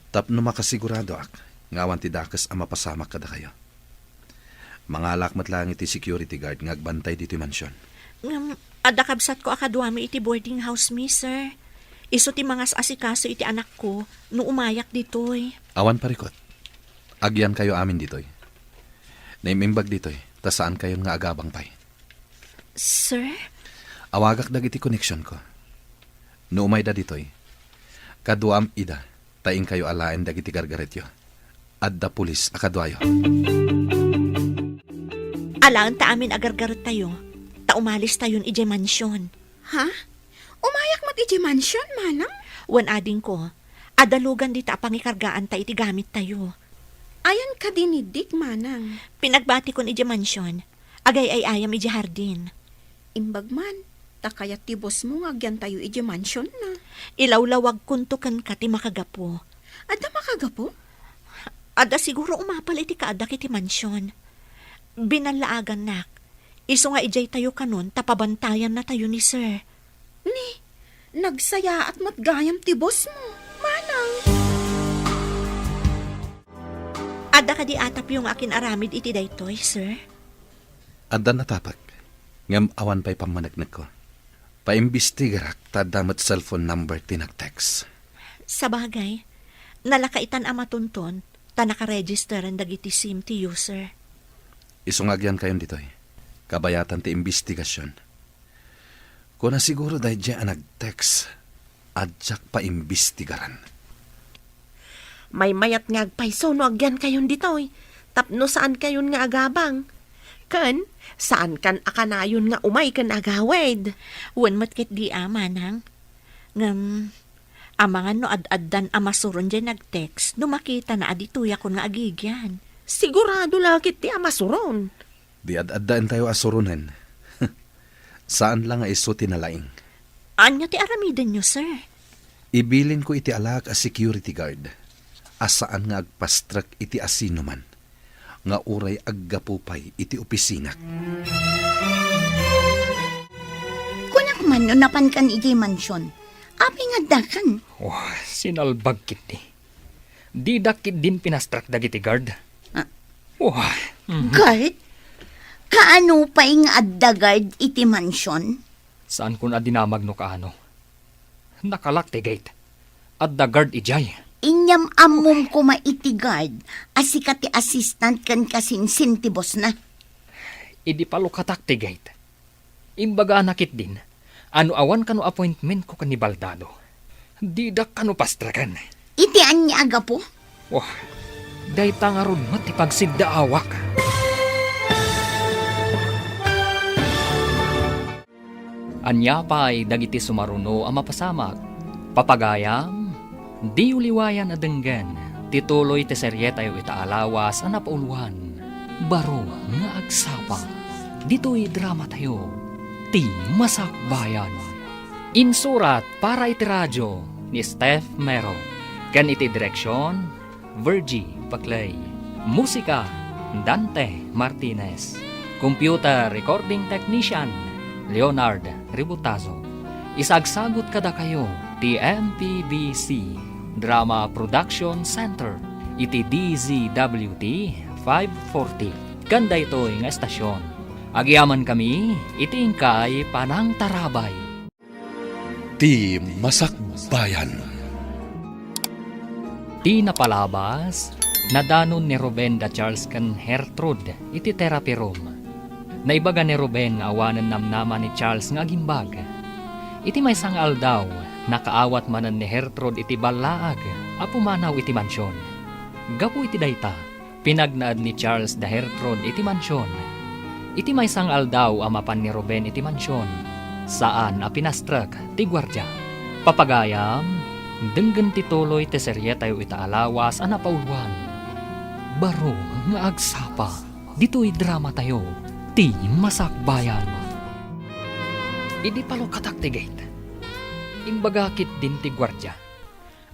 Tapno makasiguradoak nga awan ti dakes a mapasamak kadakayo. Mangalak met laeng iti security guard nga agbantay ditoy mansion. Ngem, adda kabsatko a kaduami iti boarding house mi, sir. Isu ti mangas-asikaso iti anakko no umayak ditoy. Awan parikut. Agyankayo amin ditoy. Naim-imbag ditoy, ta saankayon nga agabang pay. Sir? Awagak dagiti koneksionko. No umayda ditoy, kaduam ida, ta inkayo alaen dagiti gargaretyo. Adda pulis a kaduayo. Alaen ta amin a gargarettayo, ta umalistayon idiay mansion. Ha? Umayak met idiay mansion, manang? Wen, adingko, adda lugan dita a pangikargaanta iti gamittayo. Ayan kadi ni Dick, manang? Pinagbatikon idiay mansion. Agay-ay-ayam idiay hardin. Imbag man, ta kayat ti boss mo nga agyantayo idiay mansion na. Ilawlawagkonto kenka ti makagapu. Adda makagapu? Adda siguro umapal iti kaaddak iti mansion. Binallaagannak. Isu nga idiay tayo kanon ta pabantayannatayo ni sir. Ni, nagsayaat met gayam ti boss mo, manang. Adda kadi atapyo nga akin-aramid iti daytoy, sir? Adda natapek, ngem awan pay pammaneknekko. Paimbestigarak ta adda met cellphone number ti nag-text. Sabagay, nalakaitan a matunton, ta nakaregisteren dagiti sim ti user. Isu nga agyankayon ditoy. Kabayatan ti imbestigasion. Kuna siguro daydiay a nag-text, a diak paimbestigaran. Maymayat nga agpayso no agyankayon ditoy, tapno saankayon nga agabang. Ken, saankan a kanayon nga umay ken agawid. Wen met ketdi a, manang. Ngem, amangan no ad-addan a masuron diay nag-text no makitana a ditoyakon nga agigyan. Sigurado la ketdi a masuron. Di ad-addaentayo a suronen. Saan la nga isu ti nalaing. Ania ti aramidenyo, sir? Ibilinko iti alaak a security guard a saan nga agpastrek iti asinoman nga uray aggapu pay iti opisinak. Kunak man no napankan idiay mansion. Apay nga addakan? Oh, sinalbag ketdi. Didak ketdin pinastrek dagiti guard. Ah. Oh, mhm. Guard? Kaano pay nga adda guard iti mansion? Saankon a dinamag no kaano. Nakalak ti gate. Adda guard idiay. Inyam-ammom koma iti guard a sika ti assistant ken kasinsin ti bossna. Idi palukatak ti gate, imbagana ketdin a no awan kano appointmentko ken ni Baldado, didak kano pastreken. Iti ania a gapu? Wah, dayta ngarud met ti pagsiddaawak. Ania pay dagiti sumaruno a mapasamak? Papagayam, diyo liwayan a denggen ti tuloy ti serietayo ita a lawas a napauluan, Baro nga Agsapa. Ditoy dramatayo, Ti Masakbayan. Insurat para iti radio ni Steph Mero, ken iti direksion, Virgie Paclay. Musika, Dante Martinez. Computer recording technician, Leonard Ributazo. Isagsagut kadakayo ti M P B C Drama Production Center iti D Z W T five forty. Ken daytoy nga estasion, agyamankami iti inkay panangtarabay. Ti Masakbayan. Ti napalabas, nadanon ni Ruben da Charles ken Gertrude iti therapy room. Naibaga ni Ruben nga awanen namnama ni Charles nga agimbag. Iti maysa nga aldaw, nakaawat manen ni Gertrude iti ballaag a pumanaw iti mansion. Gapu iti dayta, pinagnaed ni Charles da Gertrude iti mansion. Iti maysa nga aldaw a mapan ni Ruben iti mansion, saan a pinastrek ti guardia. Papagayam, denggen ti tuloy ti serietayo ita a lawas a napauluan, Baro nga Agsapa. Ditoy dramatayo, Ti Masakbayan. Idi palukatak ti gate, imbaga ketdin ti guardia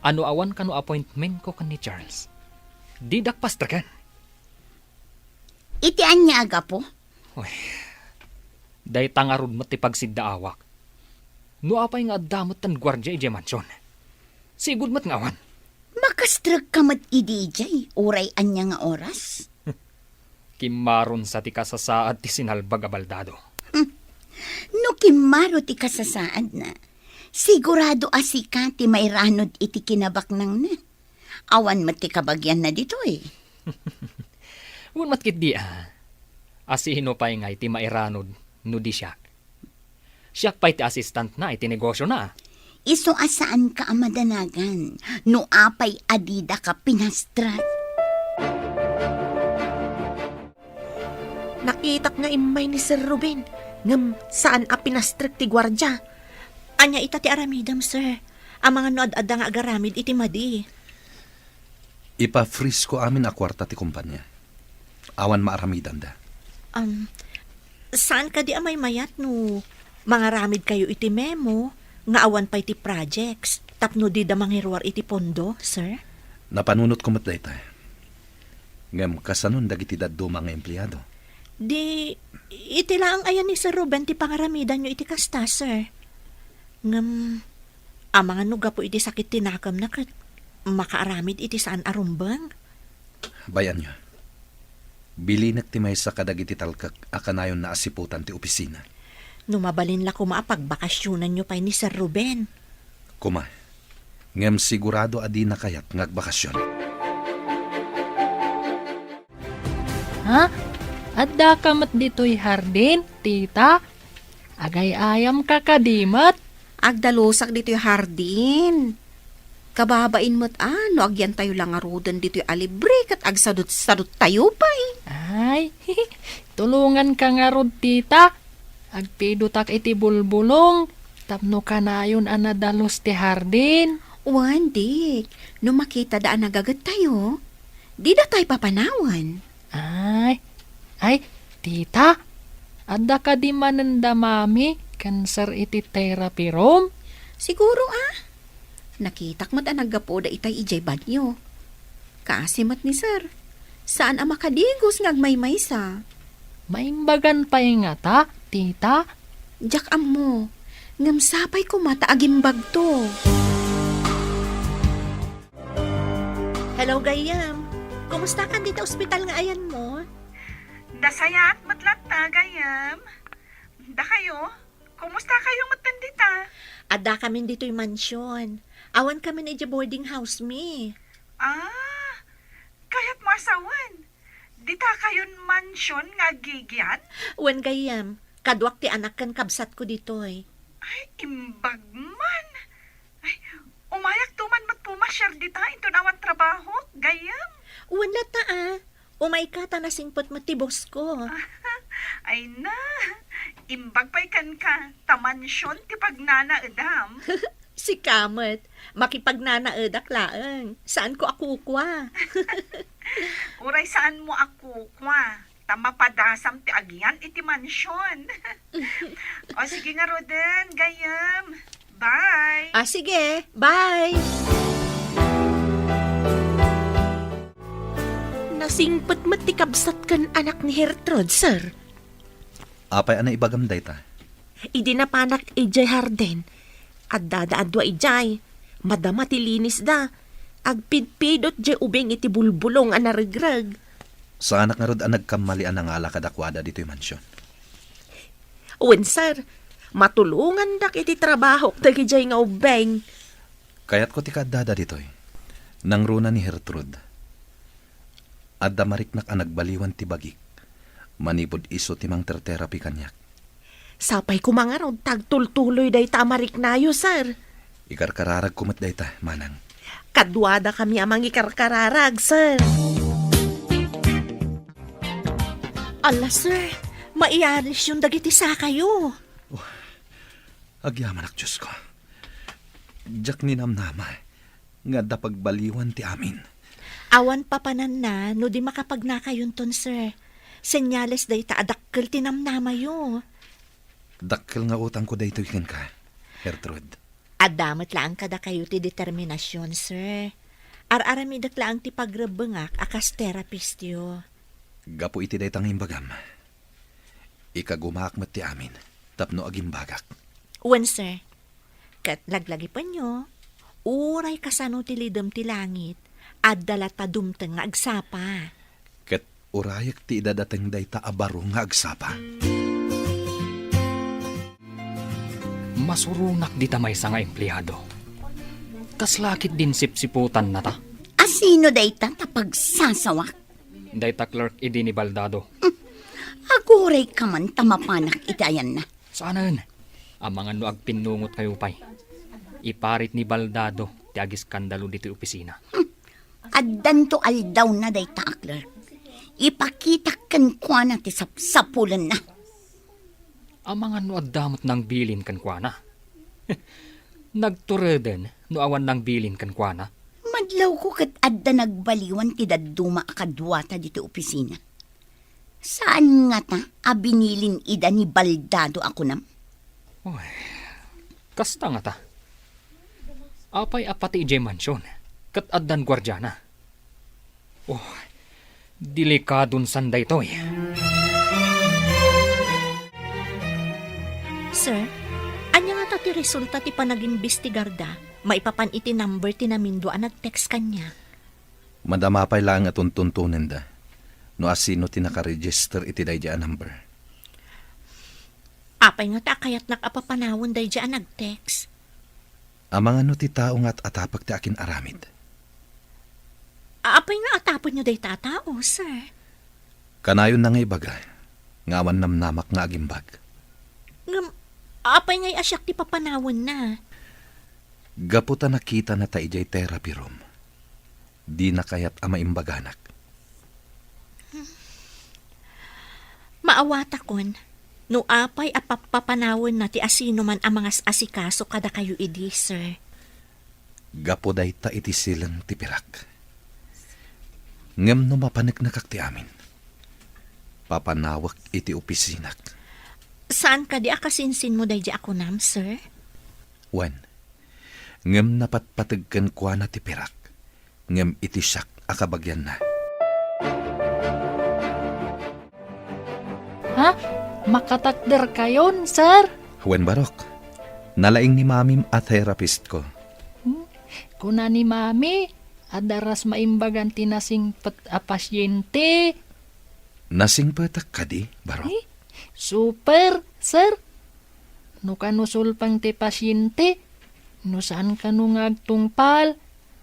a no awan kano appointmentko ken ni Charles, didak pastreken. Iti ania a gapu? Uy, dayta ngarud met ti pagsiddaawak. No apay nga adda met ti guardia idiay mansion, sigud met nga awan. Makastrekka met idi idiay, uray ania nga oras? Kimmaron sa ti kasasaad ti sinalbag a baldado. Hmm. No kimmaro ti kasasaadna, sigurado a sika ti mairanod iti kinabaknangna. Awan met ti kabagianna ditoy. Wen met ketdi a, a sino pay ngay ti mairanod no di siak? Siak pay ti assistantna iti negosiona. Isu a saanka a madanagan no apay a didaka pinastrek. Nakitak nga immay ni Sir Ruben, ngem saan a pinastrek ti guardia. Ania ita ti aramidem, sir? Amangan no ad-adda nga agaramid iti madi. Ipa-freeze ko amin a kuarta ti kompania. Awan maaramidanda. Um, saan kadi a maymayat no mangaramidkayo iti memo nga awan pay ti projects tapno dida mangiruar iti pondo, sir? Napanunotko met dayta. Ngem kasanon dagiti dadduma nga empleado? Di, iti laeng aya ni Sir Ruben ti pangaramidanyo iti kasta, sir. Ngem, amangan no gapu iti sakit ti nakemna ket makaaramid iti saan a rumbeng? Bay-anyo. Bilinek ti maysa kadagiti talkek a kanayonna a siputan ti opisina. No mabalin la koma a pagbakasionanyo pay ni Sir Ruben. Koma, ngem sigurado a dina kayat nga agbakasion. Ha? Addaka met ditoy hardin, tita? Agay-ayamka kadi met? Agdalusak ditoy hardin. Kababain met a no agyantayo la ngaruden ditoy a libre ket agsadut-saduttayo pay. Ay, tulonganka ngarud, tita. Agpidotak iti bulbulong tapno kanayon a nadalus ti hardin. Wen, Dik, no makitada a nagagettayo, dida tay papanawen. Ay, ay, tita, adda kadi manen da mami ken sir iti therapy room? Siguro a. Nakitak met a naggapuda itay idiay banyo. Kaasi met ni sir. Saan a makadigos nga agmaymaysa. Maimbagan pay ngata, tita? Diak ammo. Ngem sapay koma ta agimbagto. Hello, gayyem. Kumusta kan dita ospital nga ayanmo? Nasayaat met latta, gayyem. Dakayo? Kumusta kayo met dita? Adda kamin ditoy mansion. Awan kamin idiay boarding house mi. Ah, kayatmo a sawen. Dita kayon mansion nga aggigyan? Wen, gayyem. Kaduak ti anak ken kabsatko ditoy. Ay, imbag man. Ay, umayakto man met pumasiar dita inton awan trabahok, gayyem. Wen latta a. Umayka ta nasingpet met ti bossko. Ay na, imbag pay kenka, ta mansion ti pagnanaedam. Sika met, makipagnanaedak laeng. Saanko a kukua. Uray saanmo a kukua, ta mapadasam ti agyan iti mansion. O sige ngaruden, gayyem. Bye. Ah, sige. Bye. Nasingpet met ti kabsat ken anak ni Gertrude, sir. Apay a naibagam dayta? Idi napanak idiay hardin, addada a dua idiay. Madama ti linisda. Agpidpidot diay ubing iti bulbulong a naregreg. Saanak ngarud a nagkammali a nangala kadakuada ditoy mansion? Wen, sir. Matulongandak iti trabahok dagidiay nga ubbing. Kayatko ti kaaddada ditoy. Nangruna ni Gertrude. Adda mariknak a nagbaliwan ti bagik. Manipud isu ti mangterterapi kaniak. Sapay koma ngarud ta agtultuloy dayta a mariknayo, sir. Ikarkararagko met dayta, manang. Kaduadakami a mangikarkararag, sir. Ala, sir, maialisyon dagiti sakayo. Oh, agyamanak, Diosko. Diak ninamnama nga adda pagbaliwan ti amin. Awan papananna no di makapagnakayonton, sir. Senyales dayta a dakkel ti namnamayo. Dakkel nga utangko daytoy kenka, Gertrude. Adda met laeng kadakayo ti determinasion, sir. Ar-aramidek laeng ti pagrebbengak a kas terapistyo. Gapu iti dayta nga imbagam, ikagumaak met ti amin tapno agimbagak. Wen, sir. Ket laglagipenyo, uray kasano ti lidem ti langit, adda latta dumteng nga agsapa. Ket urayek ti idadateng dayta a baro nga agsapa. Masuronak dita maysa nga empleado. Kasla ketdin sipsiputannata. A sino dayta ta pagsasawak? Dayta clerk idi ni Baldado. Hmm. Agurayka man ta mapanak iti ayanna. Saanen. Amangan no agpinnungotkayo pay. Iparit ni Baldado ti agiskandalo ditoy opisina. Hmm. Addanto aldawna dayta a clerk. Ipakitak kenkuana ti sapsapulenna. Amangan no adda met nangbilin kenkuana. Nagtureden no awan nangbilin kenkuana. Madlawko ket adda nagbaliwan ti dadduma a kaduata ditoy opisina. Saan ngata a binilin ida ni Baldado a kunam? Oy, kasta ngata. Apay a pati idiay mansion, ket addan guardiana? Oh, delikadon san daytoy. Sir, ania ngata ti resulta ti panagimbestigarda maipapan iti number ti namindua a nag-text kaniak? Madama pay laeng a tuntuntonenda no asino ti nakaregister iti daydiay a number. Apay nga ta kayatnak a papanawen daydiay a nag-text? Amangan no ti tao nga at-atapek ti akin-aramid. Apay nga atapenyo dayta a tao, sir? Kanayon na nga ibaga nga awan namnamak nga agimbag. Ngem, apay ngay a siak ti papanawenna? Gapu ta nakitana ta idiay therapy room. Dina kayat a maimbaganak. Maawatakon no apay a pap-, papanawenna ti asinoman a mangas-asikaso kadakayo idi, sir. Gapu dayta iti sileng ti pirak. Ngem no mapaneknekak ti amin, papanawek iti opisinak. Saan kadi a kasinsinmo daydiay a kunam, sir? Wen, ngem napatpateg kenkuana ti pirak, ngem iti siak a kabagianna. Ha? Makatakderkayon, sir? Wen, Barok. Nalaing ni Mamim a therapistko. Hmm? Kuna ni Mami, adda ras maimbagan ti nasingpet a pasyente. Nasingpetak kadi, Barok? Eh, super, sir. No kano sulpeng ti pasyente, no saan kano nga agtungpal,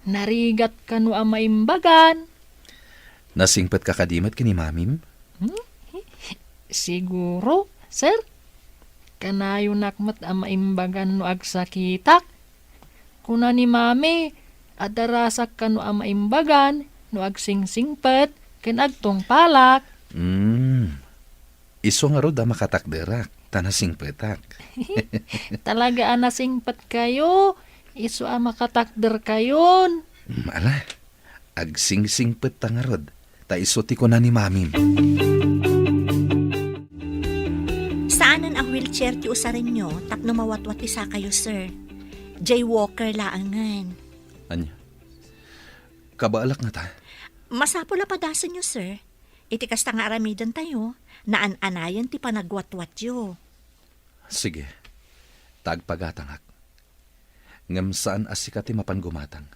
narigat kano a maimbagan. Nasingpetka kadi met ken ni Mamim? Hmm? Siguro, sir. Kanayonak met a maimbagan no agsakitak. Kuna ni Mami, adda rasak kano a maimbagan no agsingsingpet ken agtungpalak. Hmm. Isu ngarud a makatakderak, ta nasingpetak. Talaga a nasingpetkayo, isu a makatakderkayon. Hmm, ala, agsingsingpet ta ngarud, ta isu ti kuna ni Mamim. Saanen a wheelchair ti usarenyo tapno mawatwat ti sakayo, sir. Jaywalker laengen. Ania? Kabaelak ngata? Masapul a padasenyo, sir. Iti kasta nga aramidentayo, naan-anayen ti panagwatwatyo. Sige, ta agpagatangak. Ngem saan a sika ti mapan gumatang.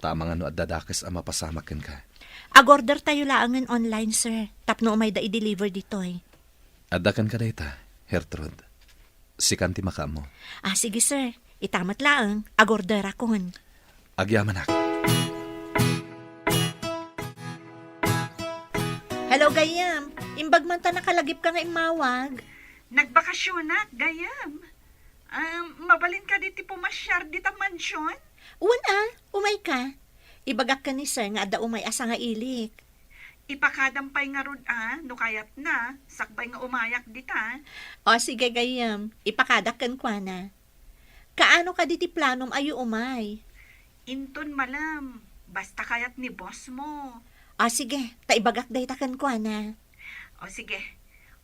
Ta amangan no adda dakes a mapasamak kenka. Agordertayo laengen online, sir, tapno umayda i-deliver ditoy. Adda kenka dayta, Gertrude. Sikan ti makaammo. Ah, sige, sir. Ita met laeng, agorderakon. Agyamanak. Hello, gayyem. Imbag man ta nakalagipka nga immawag. Nagbakasionak, gayyem. Um, mabalin kadi ti pumasyar dita mansion? Wen a, umayka. Ibagak ken ni sir nga adda umay a sangailik. Ipakadam pay ngarud a, no kayatna, sakbay nga umayak dita. O, sige, gayyem. Ipakadak kenkuana. Kaano kadi ti planom a umay? Inton malem, basta kayat ni boss mo. O, sige, ta ibagak dayta kenkuana. O, sige.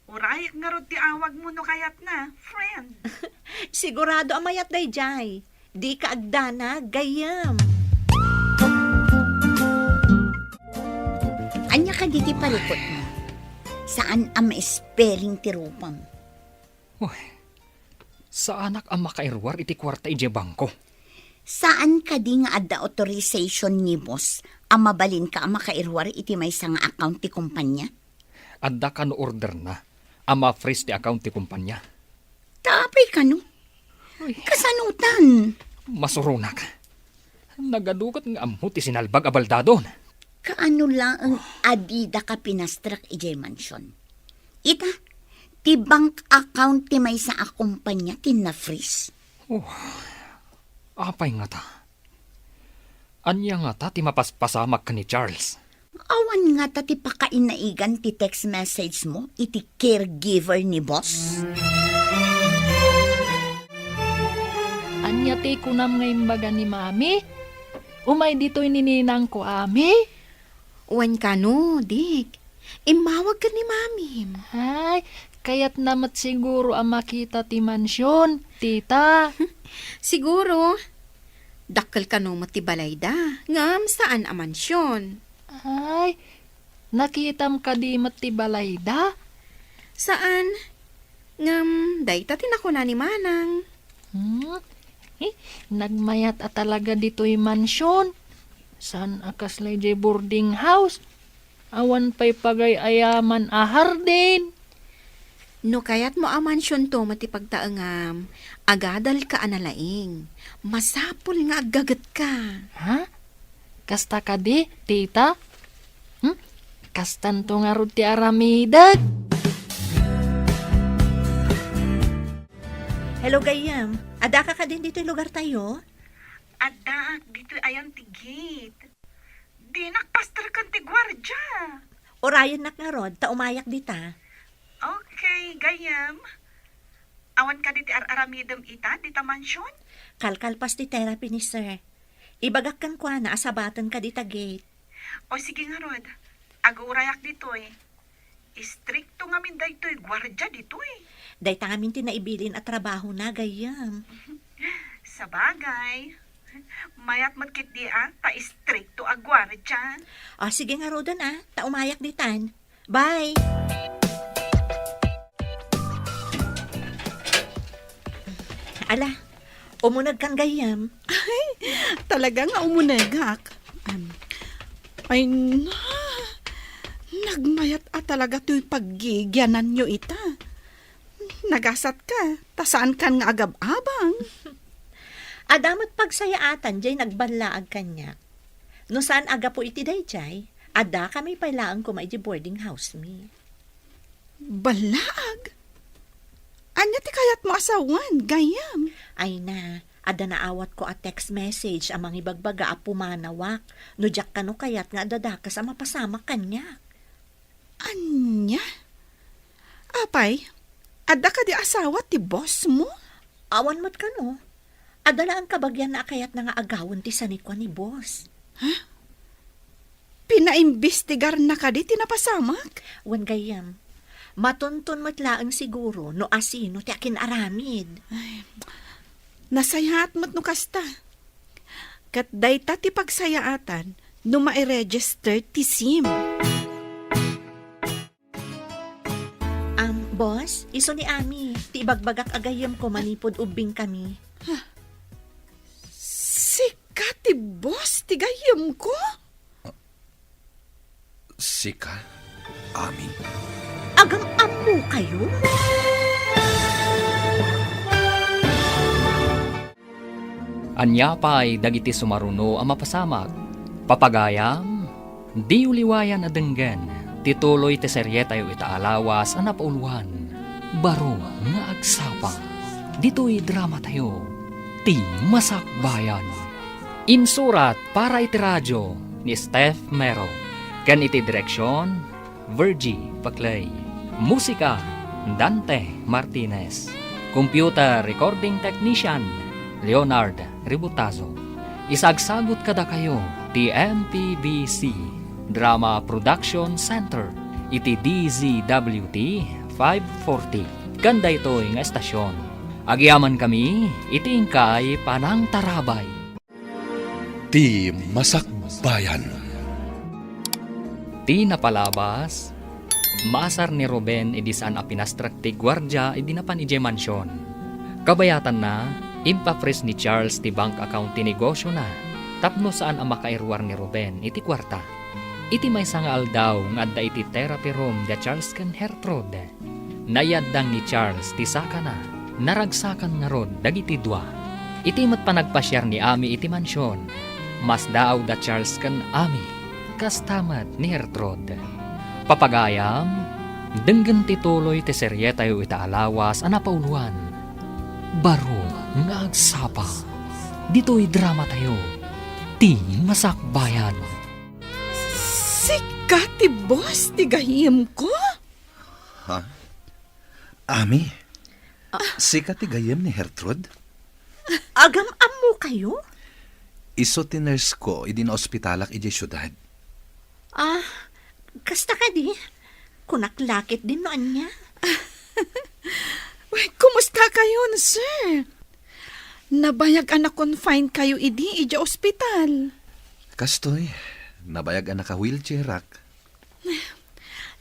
Urayek ngarud ti awagmo no kayatna, friend. Sigurado a mayat daydiay. Dika agdanag, gayyem. Ania kadi ti parikutmo? Saan a ma-spelling ti rupam. Uy, saanak a makairuar iti kuarta idiay bangko. Saan kadi nga adda authorization ni boss a mabalinka a makairuar iti maysa nga account ti kumpanya? Adda kano orderna a ma-freeze ti account ti kumpanya. Ta apay kano? Uy. Kasanotan? Masuronak. Nagaduket nga ammo ti sinalbag a baldadon. Kaano laeng a didaka pinastrek idiay mansion? Ita, ti bank account ti maysa a kumpanya ti na-freeze. Oh, apay ngata? Ania ngata ti mapaspasamak ken ni Charles? Awan ngata ti pakainaigan ti text message mo iti caregiver ni boss? Ania ti kunam nga imbaga ni Mami? Umay ditoy ni ninangko, Ami? Wen kano, Dick. Immawag ken ni Mamim. Ay, kayatna met siguro a makita ti mansion, tita. Siguro. Dakkel kano met ti balayda, ngem saan a mansion. Ay, nakitam kadi met ti balayda? Saan. Ngem dayta ti nakuna ni Manang. Hmm? Eh, nagmayat a talaga ditoy mansion. Saan a kasla idiay boarding house? Awan pay pagay-ayaman a hardin. No kayatmo a mansionto met ti pagtaengam, agadalka a nalaing. Masapul nga aggagetka. Ha? Kasta kadi, tita? Hmm? Kastanto ngarud ti aramidek? Hello, gayyem. Addaka kadin ditoy lugartayo? Addaak ditoy ayan ti gate. Dinak pasterken ti guardia. Urayennak ngarud, ta umayak dita. Okay, gayyem. Awan kadi ti ar-aramidem ita, dita mansion? Kalkalpas ti therapy ni sir. Ibagak kenkuana a sabatenka dita gate. O sige ngarud, agurayak ditoy. Istrikto ngamin daytoy guardia ditoy. Dayta ngamin ti naibilin a trabahona, gayyem. Sabagay, mayat met ketdi a, ta istrikto a guardia. O, sige ngaruden a, ta umayak ditan. Bye! Ala, umunegkan gayyem. Ay, talaga nga umunegak. Am, ay, na, nagmayat a talaga toy paggigiananyo ita. Nagasatka, ta saankan nga agab-abang. Adda met pagsayaatan jay nagballaag kaniak. No saan a gapu iti dayjay, addakami pay laeng koma iti boarding house mi. Ballaag? Ania ti kayatmo a sawen, gayyem? Ay na, adda naawatko a text message a mangibagbaga a pumanawak no diak kano kayat nga adda dakes a mapasamak kaniak. Ania? Apay, adda kadi asawa ti boss mo? Awan met kano. Adda laeng kabagianna a kayatna nga agawen ti sanikua ni boss. Ha? Pinaimbestigarna kadi ti napasamak? Wen gayyem, matunton met laeng siguro no asino ti akin-aramid. Ay, nasayaat met no kasta. Ket dayta ti pagsayaatan no mairegister ti sim. Am, boss, isu ni Ami, ti ibagbagak a gayyemko manipud ubbingkami. Sika ti boss ti gayyemko? Sika, Ami? Agam-ammokayo? Ania pay dagiti sumaruno a mapasamak? Papagayam, diyo liwayan a denggen ti tuloy ti serietayo ita a lawas a napauloan, Baro nga Agsapa. Ditoy dramatayo, Ti Masakbayan. Insurat para iti radio ni Steph Mero, ken iti direksion, Virgie Paclay. Musika, Dante Martinez. Computer Recording Technician, Leonard Ributazo. Isagsagut kadakayo ti M P B C Drama Production Center iti D Z W T five forty. Ken daytoy nga estasion, agyamankami iti inkay panangtarabay. Ti Masakbayan. Ti napalabas, maasar ni Ruben idi saan a pinastrek ti guardia idi napan idiay mansion. Kabayatanna, impapris ni Charles ti bank account ti negosiona tapno saan a makairuar ni Ruben iti kuarta. Iti maysa nga aldaw nga adda iti therapy room da Charles ken Gertrude, naiyaddang ni Charles ti sakana. Naragsakan ngarud dagiti dua. Iti met panagpasiar ni Ami iti mansion, masdaaw da Charles ken Ami, kasta met ni Gertrude. Papagayam, denggen ti tuloy ti serietayo ita a lawas a napauloan, Baro nga Agsapa. Ditoy dramatayo, Ti Masakbayan. Sika ti boss ti gayyemko? Ha? Ami? Ah. Sika ti gayyem ni Gertrude? Agam-ammokayo? Isu ti nurse ko idi naospitalak idiay siudad. Ah, kasta kadi? Kunak la ketdin no ania. Uy, kumusta kayon, sir? Nabayag a na-confine kayo idi idiay ospital. Kastoy, nabayag a naka-wheelchairak.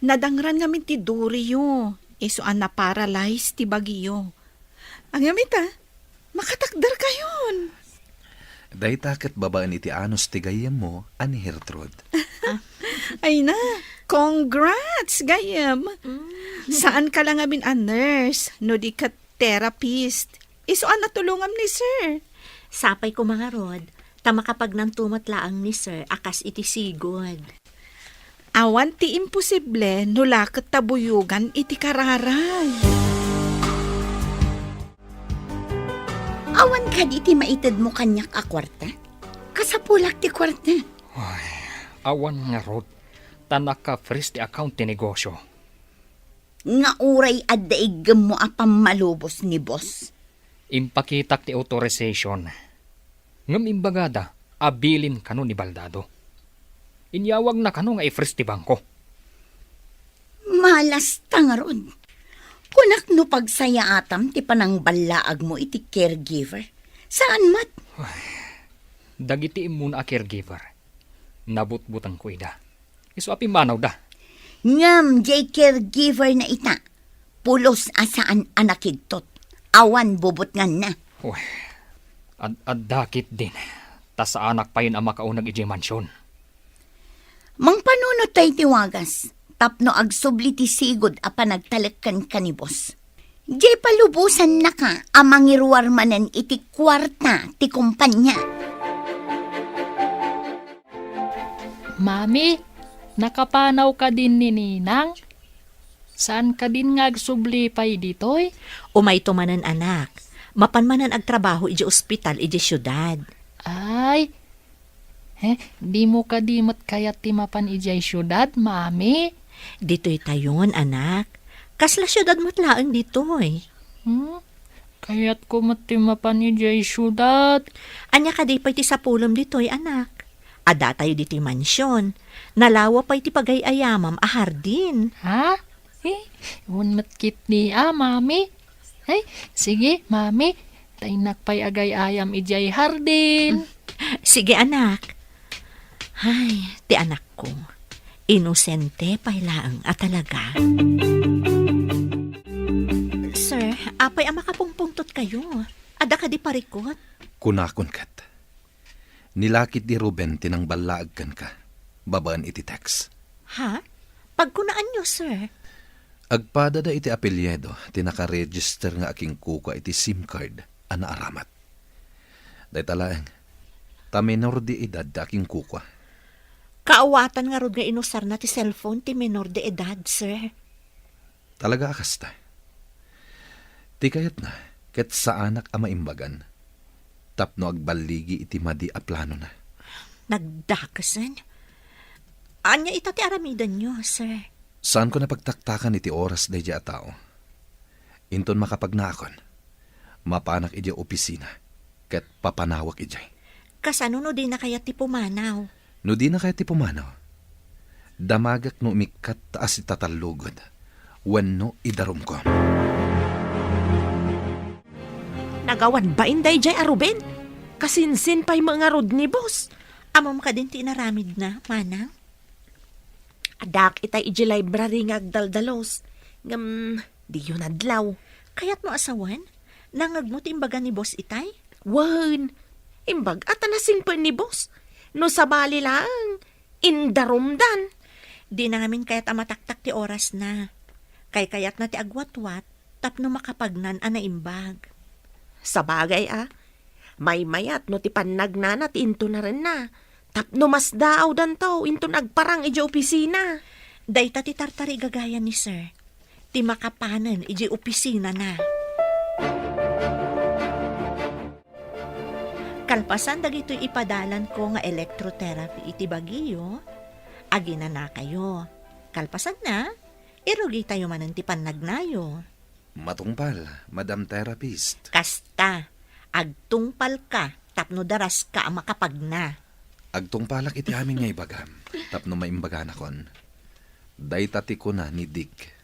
Nadangran ngamin ti duriyo, isu a na-paralyze ti bagiyo. Ngem ita, makatakderkayon. Dayta ket babaen iti anus ti gayyemmo a ni Gertrude. Ay na, Congrats, gayyem! Mm. Saanka la ngamin a nurse, no di ket therapist. Isu a natulongam ni sir. Sapay koma ngarud, ta makapagnanto met laeng ni sir a kas iti sigud. Awan ti imposible no la ket ta buyogan iti kararay. Awan kadi ti maitedmo kaniak a kuarta? Kasapulak ti kuarta. Ay, awan ngarud, ta naka-freeze ti account ti negosyo. Nga uray adda iggemmo a pammalubos ni boss. Impakitak ti authorization. Ngem imbagada a bilin kano ni Baldado. Inyawagna kano nga i-freeze ti bangko. Malasta ngarud. Kunak no pagsayaatam ti panangballaagmo iti caregiver. Saan met? Ay, dagiti immuna a caregiver, nabutbutengko ida. Isu a pimmanawda. Ngem diay caregiver na ita, pulos a saan a nakigtot. Awan bubutnganna. Uy, ad-, adda ketdin, ta saanak payen a makauneg idiay mansion. Mangpanunot tayo ti wagas, tapno agsubli ti sigud a panagtalek kenka ni boss. Diay palubosannaka a mangiruar manen iti kuarta ti kumpanya. Mami, nakapanawka din ni Ninang? Saan kadin nga agsubli pay ditoy? Umayto manen, anak. Mapan manen agtrabaho idiay ospital idiay siudad. Ay, eh, dimo kadi met kayat ti mapan idiay siudad, Mami? Ditoy tayon, anak. Kasla siudad met laeng ditoy. Hmm? Kayatko met ti mapan idiay siudad. Ania kadi pay ti sapulem ditoy, anak? Adda tayo ditoy mansion. Nalawa pay ti pagay-ayamam a hardin. Ha? Eh, wen met ketdi a, Mami. Ay, sige, Mami. Ta innak pay agay-ayam idiay hardin. Sige, anak. Ay, ti anakko. Inosente pay laeng a talaga. Sir, apay a makapungpungtot kayo? Adda kadi parikut? Kunakon ket. Ni la ketdi Ruben ti nangballaag kenka, babaen iti text. Ha? Pagkunaanyo, sir? Agpadada iti apelyido ti nakaregister nga akinkukua iti SIM card a naaramat. Dayta laeng, ta menor de edad ti akinkukua. Kaawatan ngarud nga inusarna ti cellphone ti menor de edad, sir. Talaga a kasta. Ti kayatna, ket saanak a maimbagan, tapno agballigi iti madi a planona. Nagdakesen? Ania ita ti aramidenyo, sir? Saanko a pagtaktakan iti oras daydiay a tao. Inton makapagnaakon, mapanak idiay opisina, ket papanawak idiay. Kasano no dina kayat ti pumanaw? No dina kayat ti pumanaw, damagak no umikkat ta asitatallogen wenno idarumko. Nagawan bain daydiay a Ruben? Kasinsin pay met ngarud ni boss. Ammom kadin ti inaramidna, manang? Addaak itay idiay library nga agdaldalos. Ngem, diyo nadlaw. Kayatmo a sawen? Nangngegmo ti imbaga ni boss itay? Wen, imbag-at a nasingpet ni boss. No sabali laeng, indarumdan. Dina ngamin kayat a mataktak ti orasna. Kaykayatna ti agwatwat tapno makapagnan a naimbag. Sabagay a, maymayat no ti pannagnana ti intunarenna, tapno masdaawdanto inton agparang idiay opisina. Dayta ti tartarigagayan ni sir, ti makapanen idiay opisinana. Kalpasan dagitoy ipadalanko nga electrotherapy iti bagiyo, aginanakayo. Kalpasanna, irugitayo manen ti pannagnayo. Matungpal, Madam Therapist. Kasta, agtungpalka tapno daraska a makapagna. Agtungpalak iti amin nga ibagam, tapno maimbaganakon. Dayta ti kuna ni Dick.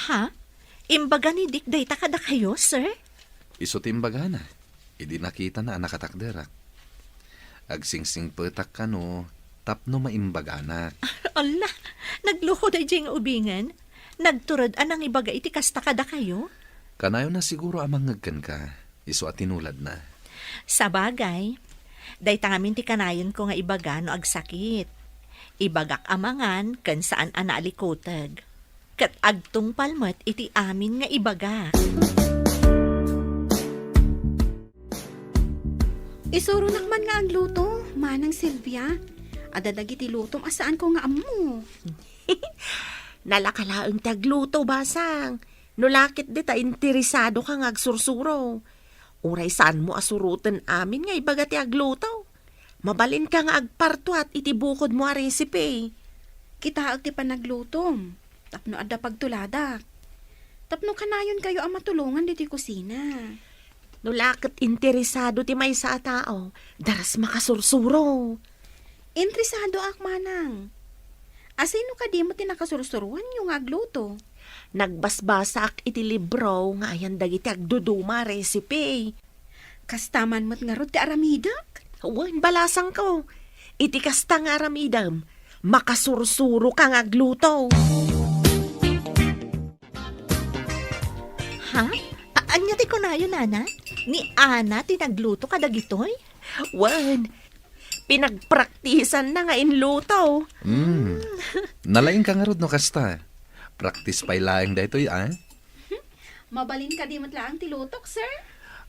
Ha? Imbaga ni Dick dayta kadakayo, sir? Isu ti imbagana, idi nakitana a nakatakderak. Agsingsingpetak kano tapno maimbaganak. Ala, nagluko daydiay nga ubingen. Nagtured a nangibaga iti kasta kadakayo? Kanayonna siguro a mangngeg kenka, isu a tinuladna. Sabagay, dayta ngamin ti kanayonko nga ibaga no agsakit. Ibagak a mangan ken saan a naalikuteg. Ket agtungpal met iti amin nga ibagak. Isuronak man nga agluto, Manang Silvia. Adda dagiti lutom a saanko nga ammo. Nalaka laeng ti agluto, basang. No la ket dita interesado ka nga agsursuro. Uray saanmo a suroten amin nga ibaga ti agluto. Mabalinka nga agpartuat iti bukodmo a recipe. Kitaek ti panaglutom, tapno adda pagtuladak. Tapno kanayonkayo a matulongan ditoy kusina. No la ket interesado ti maysa a tao, daras makasursuro. Interesadoak, Manang. Asino kadi met ti nakasursuroanyo nga agluto? Nagbasbasaak iti libro nga ayan dagiti agduduma a recipe. Kasta man met ngarud ti aramidek? Wen, balasangko. Iti kasta nga aramidem, makasursuroka nga agluto. Ha? A-, ania ti kunayo, Nana? Ni Ana ti nagluto kadagitoy? Wen, pinagpraktisanna nga inluto. Hmm. Nalaingka ngarud no kasta. Practice pay laeng daytoy, a? Mabalin kadi met laeng ti lutok, sir?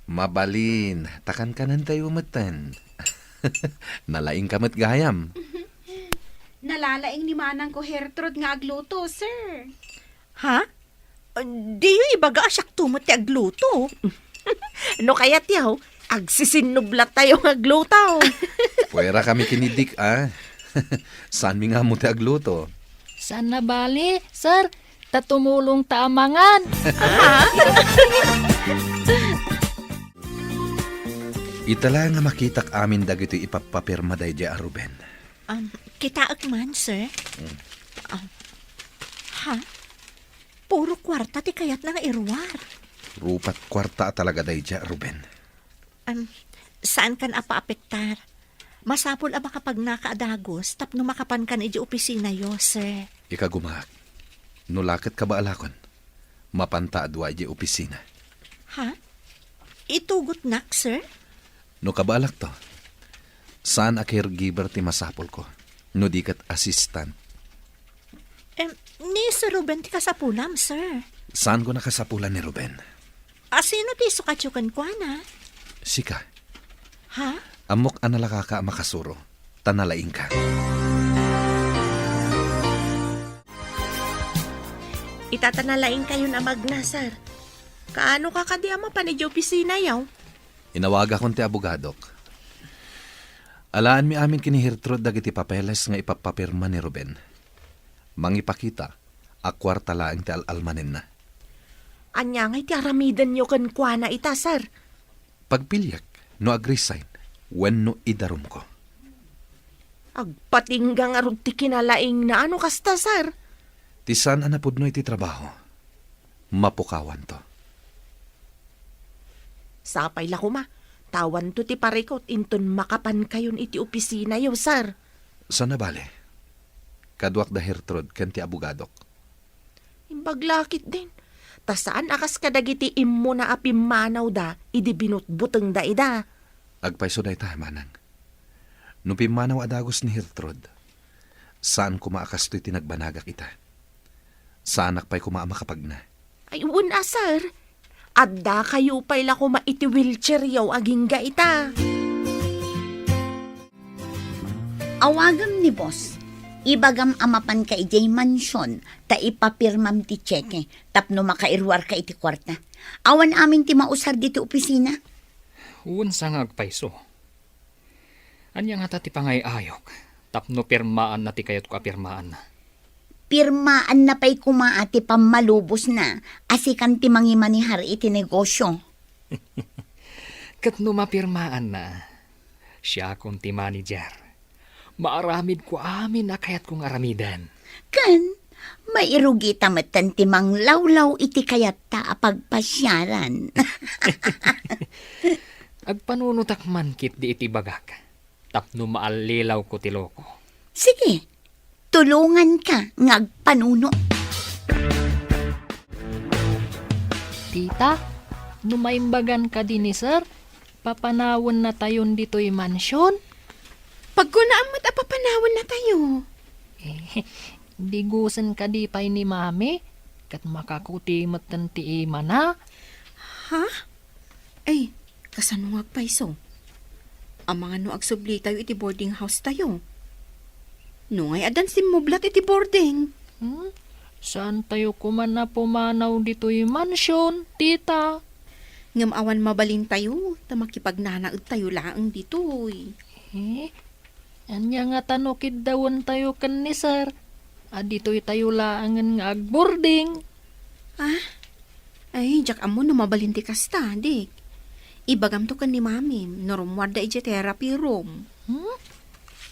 Mabalin. Ta kankanentayo metten. Nalaingka met gayam. Nalalaing ni manangko Gertrude nga agluto, sir. Ha? Diyo ibaga a siakto met ti agluto. No kayatyo, agsisinnublatayo nga agluto. Puwera kami ken ni Dick, a. Saanmi nga ammo ti agluto. Saan a bale, sir. Ta tumulongta a mangan. Ita la nga makitak amin dagitoy ipappapirma daydiay a Ruben. Um, kitaek man, sir. Mm. Um, ha? Puro kuarta ti kayatna nga iruar. Rupat kuarta a talaga daydiay a Ruben. Um, saankan a paapektar. Masapul a makapagnaka a dagus tapno makapankan idiay opisinayo, sir. Ikagumaak. No la ket kabaalakon, mapanta a dua idiay opisina. Ha? Itugotnak, sir? No kabaalakto, saan a caregiver ti masapulko, no di ket assistant. Em, ni Sir Ruben ti kasapulam, sir. Saanko a kasapulan ni Ruben? Asino ti isukatyo kenkuana? Sika. Ha? Ammok a nalakaka a makasuro, ta nalaingka. Ita ta nalaingkayon a magna, sir. Kaano ka kadi a mapan idiay opisinayo? Inawagakon ti abogadok. Alaenmi amin ken ni Gertrude dagiti papeles nga ipappapirma ni Ruben. Mangipakita a kuarta laeng ti al-almanenna. Ania ngay ti aramidenyo kenkuana ita, sir? Pagpiliek no ag-resign wenno idarumko. Agpatingga ngarud ti kinalaingna no kasta, sir. Ti saan a napudno iti trabaho, mapukawanto. Sapay la koma, ta awanto ti parikut inton makapankayon iti opisinayo, sir. Saan a bale. Kaduak da Gertrude ken ti abogadok. Imbag la ketdin, ta saan a kas kadagiti immuna a pimmanawda idi binutbutengda ida. Agpayso dayta, manang. No pimmanaw a dagus ni Gertrude, saan koma a kastoy ti nagbanagak ita. Saanak pay koma a makapagna. Ay, wen a, sir. Addakayo pay la koma iti wheelchairyo agingga ita. Awagem ni boss. Ibagam a mapanka idiay mansion ta ipapirmam ti tseke tapno makairuarka iti kuarta. Awan amin ti mausar ditoy opisina. Wen sa nga agpayso. Ania ngata ti pangay-ayok tapno pirmaanna ti kayatko a pirmaanna? Pirmaanna pay koma a ti pammalubosna a sikan ti mangimanehar iti negosio. Ket no mapirmaanna, siakon ti manager. Maaramidko amin a kayatko nga aramiden. Ken mairugita metten ti manglawlaw iti kayatta a pagpasiaran. Agpanunotak man ketdi iti ibagak tapno maallilawko ti loko. Sige, tulonganka nga agpanuno. Tita, no maimbagan kadi ni Sir, papanawennatayon ditoy mansion? Pagkunaan met a papanawennatayo. Digusen kadi pay ni Mami, ket makakuti metten ti imana. Ha? Ay, kasano nga agpayso? Amangan no agsublitayo iti boarding house tayo. No ngay addan simmublat iti boarding? Hmm? Saantayo koma a pumanaw ditoy mansion, tita. Ngem awan mabalintayo, ta makipagnanaedtayo laeng ditoy. Eh? Ania ngata no kiddawentayo ken ni Sir? A ditoytayo laengen nga agboarding. Ah? Ay, diak ammo no mabalin ti kasta, Dik. Ibagamto ken ni Mami, no rummuarda idiay therapy room. Hmm?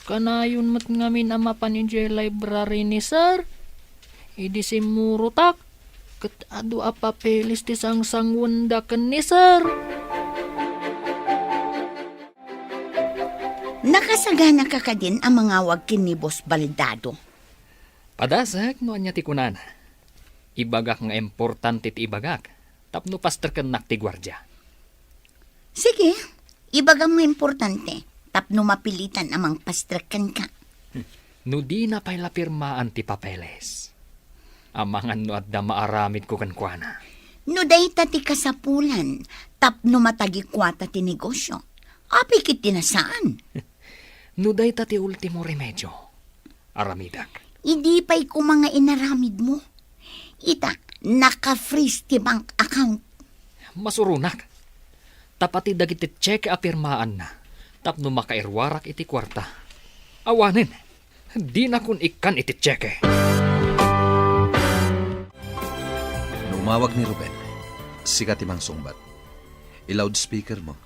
Kanayon met ngamin a mapan idiay library ni Sir. Idi simmurotak, ket adu a papeles ti sangsanguenda ken ni Sir. Nakasaganaka kadin a mangawag ken ni Boss Baldado? Padasek no ania ti kunana. Ibagak nga importante ti ibagak tapno pastrekennak ti guardia. Sige, ibagam nga importante tapno mapilitan a mangpastrek kenka. No dina pay la pirmaan ti papeles. Amangan no adda maaramidko kenkuana. No dayta ti kasapulan tapno matagikuata ti negosio, apay ket ti nasaan? No dayta ti ultimo remedio, aramidek. Idi pay koma nga inaramidmo. Ita, naka-freeze ti bank account. Masuronak. Ta pati dagiti cheque a pirmaanna tapno makairuarak iti kuarta. Awanen, dinakon ikkan iti cheque. No umawag ni Ruben, sika ti mangsungbat. I-loudspeaker mo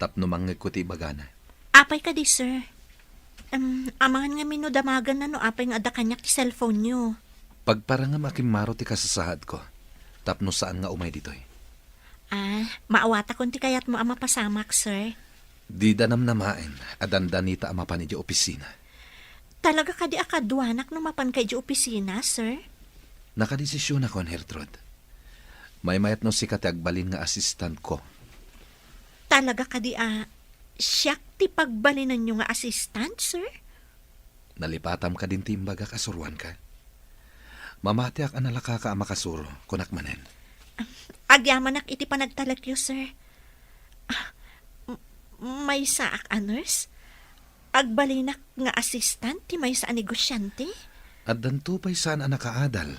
tapno mangngegko ti ibagana. Apay kadi, sir? Em, amangan ngamin no damaganna no apay nga adda kaniak ti cellphone-yo. Pagparangem a kimmaro ti kasasaadko tapno saan nga umay ditoy. Ah, maawatakon ti kayatmo a mapasamak, sir. Dida namnamaen a dandanita a mapan idiay opisina. Talaga kadi a kaduanak no mapanka idiay opisina, sir? Nakadesisionakon, Gertrude. Maymayat no sika ti agbalin nga assistant-ko. Talaga kadi a siak ti pagbalinenyo nga assistant, sir? Nalipatam kadin ti imbagak a suroanka? Mamatiak a nalakaka a makasuro, kunak manen. Agyamanak iti panagtalekyo, sir. Ah, m-, maysaak a nurse? Agbalinak nga assistant ti maysa a negosiante? Addanto pay saan a nakaadal,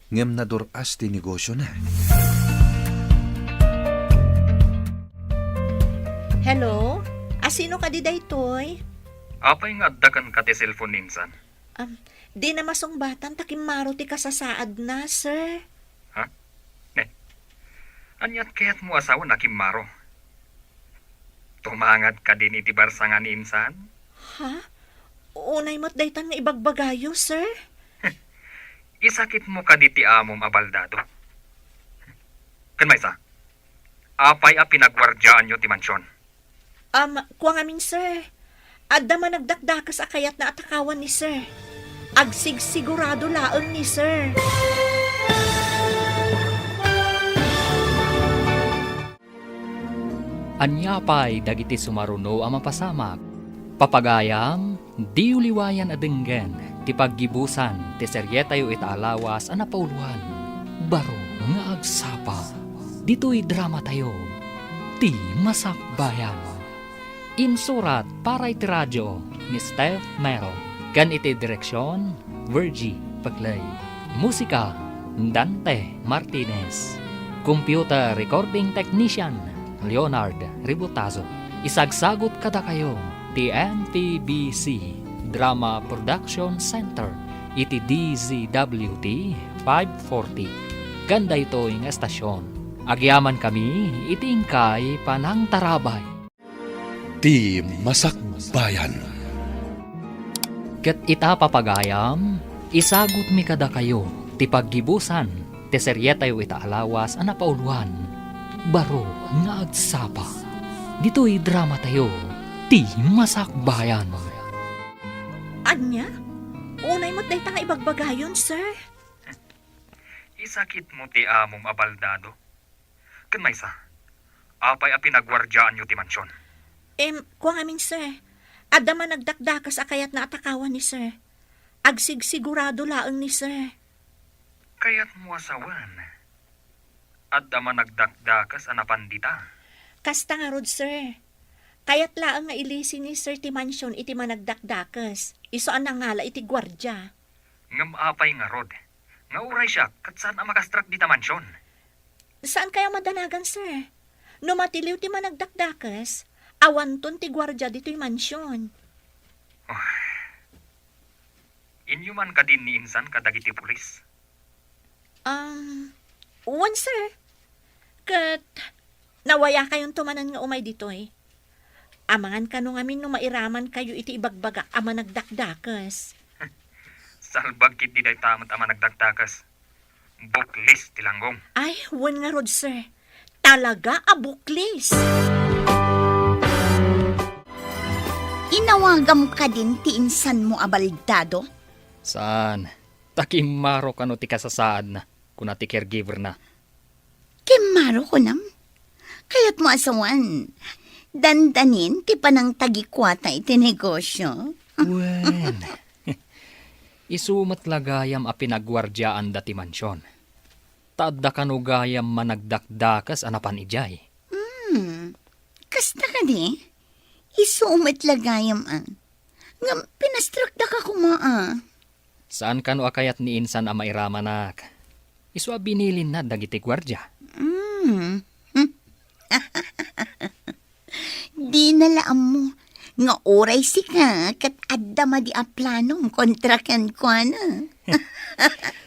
ngem nadur-as ti negosiona. Hello? Asino kadi daytoy? Apay nga adda kenka ti cellphone ni insan? Am, dina masungbatan ta kimmaro ti kasasaadna, sir. Ha? Ne? Aniat kayatmo a sawen a kimmaro? Tumangad kadin iti barsangan ni insan? Ha? Unay met daytan nga ibagbagayo, sir. Isakitmo kadi ti amom a baldado? Ken maysa, apay a pinaguardiaanyo ti mansion? Am, kua ngamin, sir. Adda man nagdakdakes a kayatna a takawan ni sir. Agsigsigurado laeng ni sir. Ania pay dagiti sumaruno a mapasamak? Papagayam, diyo liwayan a denggen ti paggibusan ti serietayo ita a lawas a napauluan, Baro nga Agsapa. Ditoy dramatayo, Ti Masakbayan. Insurat para iti radio ni Steph Mero, ken iti direksion, Virgie Peclay. Musika, Dante Martinez. Computer recording technician, Leonard Ributazo. Isagsagut kadakayo ti M P B C Drama Production Center iti D Z W T five forty. Ken daytoy nga estasion, agyamankami iti inkay panangtarabay. Ti Masakbayan. Ket ita, papagayam, isagutmi kadakayo ti paggibusan ti serietayo ita a lawas a napauluan, Baro nga Agsapa. Ditoy dramatayo, Ti Masakbayan. Ania? Unay met dayta nga ibagbagayon, sir. Isakitmo ti amom a baldado? Ken maysa, apay a pinaguardiaanyo ti mansion? Em, kua ngamin, sir. Adda man nagdakdakes a kayatna a takawan ni sir. Agsigsigurado laeng ni Sir. Kayatmo a sawen, adda managdakdakes a napan dita? Kasta ngarud, sir. Kayat laeng nga ilisi ni Sir ti mansion iti managdakdakes, isu a nangala iti guardia. Ngem apay ngarud, nga uray siak ket saan a makastrak dita mansion? Saan kaya madanagan, sir? No matiliw ti managdakdakes, awanton ti guardia ditoy mansion. Oh. Inyo man kadin ni insan kadagiti pulis? Um, wen, sir. Ket nawayakayonto manen nga umay ditoy. Amangan kano ngamin no mairamankayo iti ibagbagak a managdakdakes. Salbag ketdi dayta met a managdakdakes. Buklis ti langgong. Ay, wen ngarud, sir. Talaga a buklis. Inawagam kadin ti insanmo a baldado? Saan. Ta kimmaro kano ti kasasaadna, kuna ti caregiver-na. Kimmaro kunam? Kayatmo a sawen, dandanin ti panangtagikuata iti negosio? Wen, isu met la gayam a pinaguardiaanda ti mansion. Ta adda kano gayam managdakdakes a napan idiay. Hmm, kasta kadi? Isu met la gayam a. Ngem pinastrakdaka koma a. Saan kano a kayat ni insan a mairamanak? Isu a binilinna dagiti guardia. Mm. Dina la ammo nga uray sika ket adda madi a planom kontra kenkuana.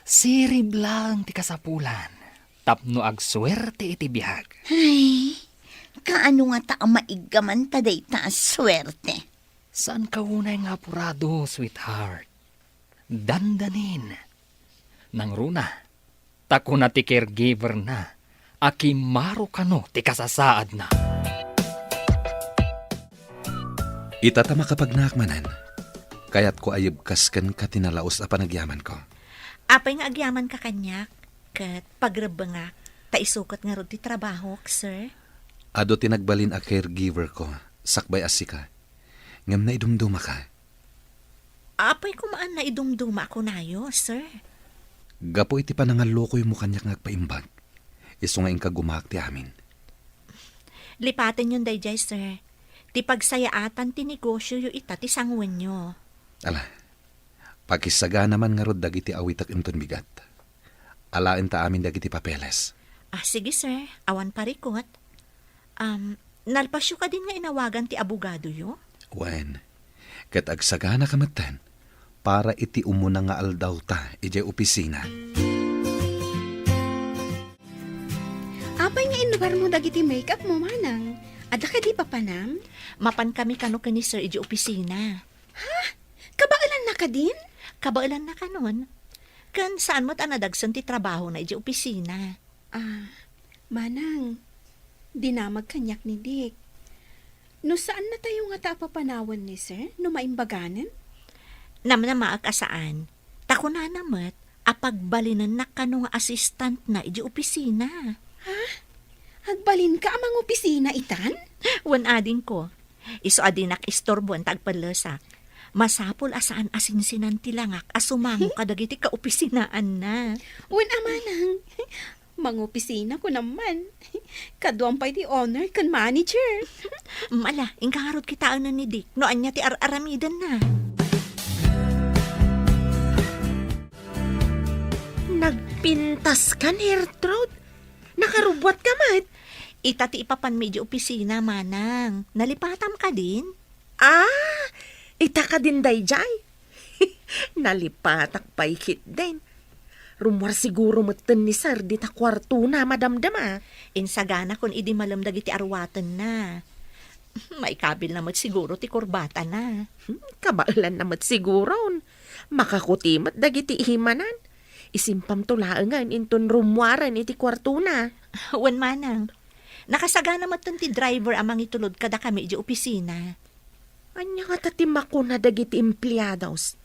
Sirib laeng ti kasapulan tapno agsuerte iti biag. Ay, kaano ngata a maiggaman ta dayta a suerte? Saanka unay nga apurado, sweetheart. Dandanin. Nangruna, ta kuna ti caregiver-na a kimmaro kano ti kasasaadna. Ita ta makapagnaak manen, kayatko a yebkas kenka ti nalaus a panagyamanko. Apay nga agyamanka kaniak, ket pagrebbengak, ta isu ket ngarud ti trabahok, sir? Adu ti nagbalin a caregiver-ko, sakbay a sika. Ngem naidumdumaka. Apay koma a naidumduma a kunayo, sir? Gapu iti panangallukoymo kaniak nga agpaimbag, isu nga inka gumaak ti amin. Lipatenyon daydiay, sir. Ti pagsayaatan ti negosioyo ita ti sanguenyo. Ala, pakisagana man ngarud dagiti awitek inton bigat. Alaenta amin dagiti papeles. Ah, sige, sir. Awan parikut. Um, nalpasyo kadin nga inawagan ti abogadoyo? Wen, ket agsaganaka metten para iti umuna nga aldawta idiay opisina. Apay nga inlugarmo dagiti make-up mo, manang? Adda kadi papanam? Mapan kami kano ken ni sir idiay opisina. Ha? Kabaelanna kadin? Kabaelanna kanon. Ken saan met a nadagsen ti trabahona idiay opisina. Ah, manang, dinamag kaniak ni Dick. No saannatayo ngata a papanawen ni sir, no maimbaganen? Namnamaek a saan. Ta kunana met a pagbalinennak kano nga assistant-na idiay opisina. Ha? Agbalinka a mangopisina itan? Wen, adingko. Isu a dinak istorboen ta agpellesak. Masapul a saan a sinsinan ti langak a sumango kadagiti kaopisinaanna. Wen a, manang, mangopisina kunam man. Kaduam pay ti owner ken manager. Ala, inka ngarud kitaenen ni Dick no ania ti ar-aramidenna. Nagpintas ka, Gertrude? Nakarubbuat ka met? Ita ti ipapanmi idiay opisina, manang. Nalipatam kadin? Ah, ita kadin daydiay? Nalipatak pay ketdin. Rummuar siguro metten ni sir dita kuartona, madamdama. Insaganakon idi malem dagiti arwatenna. Maikabilna met siguro ti kurbatana. Hmm, kabaelanna met siguron. Makakuti met dagiti imanan. Isimpamto laengen inton rummuaren iti kuartona. Wen, manang. Nakasagana metten ti driver a mangitulod kadakami idiay opisina. Ania ngata ti makuna dagiti empleados?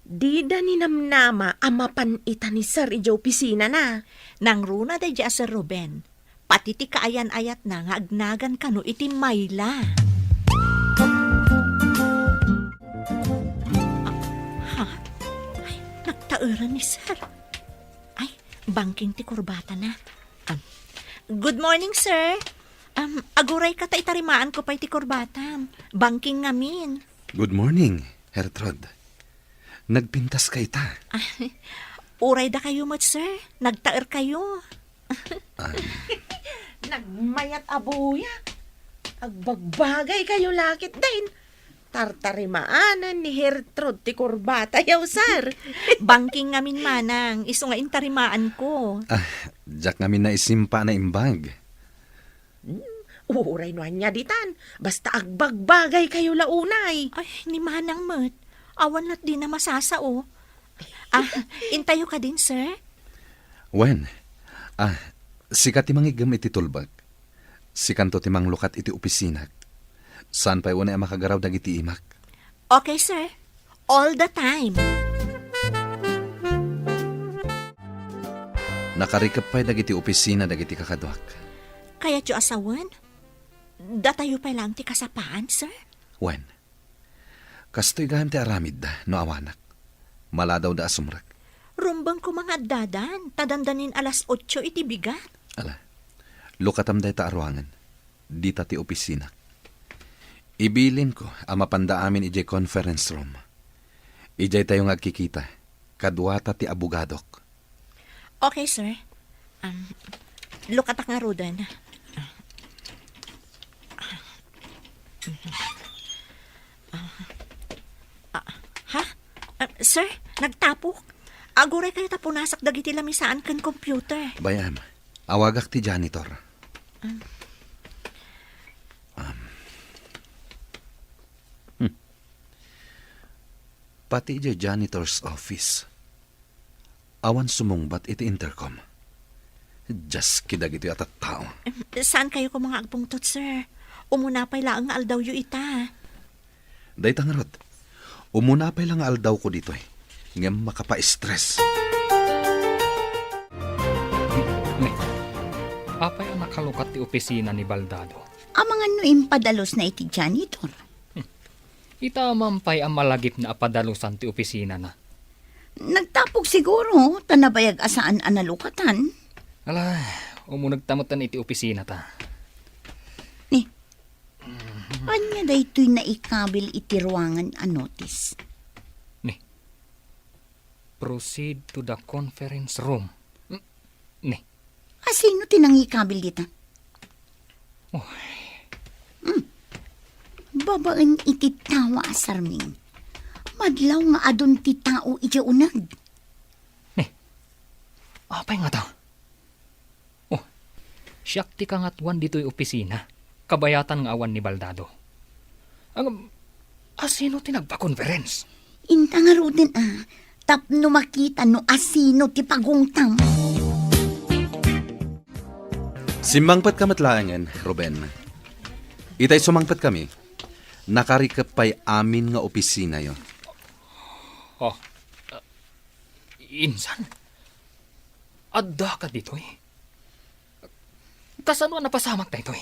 Dida ninamnama a mapan ita ni sir idiay opisinana. Nangruna daydiay a Sir Ruben. Pati ti kaayan-ayatna nga agnagan kano iti mayla. Ah, ha? Ura ni sir. Ay, bangking ti kurbatana. Um, good morning, sir. Um, aguray ka ta itarimaanko pay ti kurbatam. Bangking ngamin. Good morning, Gertrude. Nagpintas ka ita. Uray dakayo met, sir. Nagtaer kayo. Ah. Nagmayat a buya. Agbagbagay kayo lakit din. Tartarimaanan ni Gertrude ti kurbata, yaw, sir. Bangking ngamin, manang, isu nga intarimaan ko. Ah, diak ngamin naisimpa a naimbag. Hmm, uray no ania ditan, basta agbagbagay kayo la unay. Ay, ni manang met. Awan lat dina masasao. Ah, intayo kadin, sir? Wen, ah, sika ti mangiggem iti tulbek. Sikanto ti manglukat iti opisinak. Saan pay unay a makagaraw dagiti imak. Okay, sir. All the time. Nakarikep pay dagiti opisina dagiti kakaduak. Kayatyo a sawen? Datayo pay laeng ti kasapaan, sir? Wen, kastoy gayam ti aramidda no awanak. Maladawda a sumrek. Rumbeng koma nga addadan, ta dandanin alas otso iti bigat. Ala, lukatam dayta a ruangan. Dita ti opisinak. Ibilinko a mapanda amin idiay conference room. Idiay tayo nga agkikita, kaduata ti abogadok. Okay, sir. Um, lukatak ngaruden. Ah, ha? Ah, sir, nagtapok. Aguray kayo ta punasak dagiti lamisaan ken computer. Bay-am, awagak ti janitor. Ah. Um. Hmm. Pati idiay janitor's office, awan sumungbat iti intercom. Dios, kadagitoy a tattao. Em, saan kayo koma nga agpungtot, sir? Umuna pay laeng nga aldawyo ita. Dayta ngarud, umuna pay la nga aldawko ditoy, ngem makapa-stress. Ne, apay a nakalukat ti opisina ni Baldado? Amangan no impadalosna iti janitor. Hmm. Ita man pay a malagipna a padalusan ti opisinana. Nagtapok siguro, ta nabayag a saan a nalukatan. Ala, umunegta metten iti opisinata. Ni, ania daytoy naikabil iti ruangan a notice? Ni, proceed to the conference room. Mm, ni. Asino ti nangikabil dita? Oh. Hmm. Babaen iti tawa a sarming. Madlaw nga adun ti tao idiay uneg. Ni, apay ngata? Oh, siak ti kangatuan ditoy opisina, kabayatan nga awan ni Baldado. Ang, asino ti nagpa-conference? Inta ngaruden a, tapno makita no asino ti pagungtam. Simmangpetka met laengen, Ruben. Itay sumangpetkami, nakarikep pay amin nga opisinayo. Oh, insan? Addaka ditoy? Kasano a napasamak daytoy?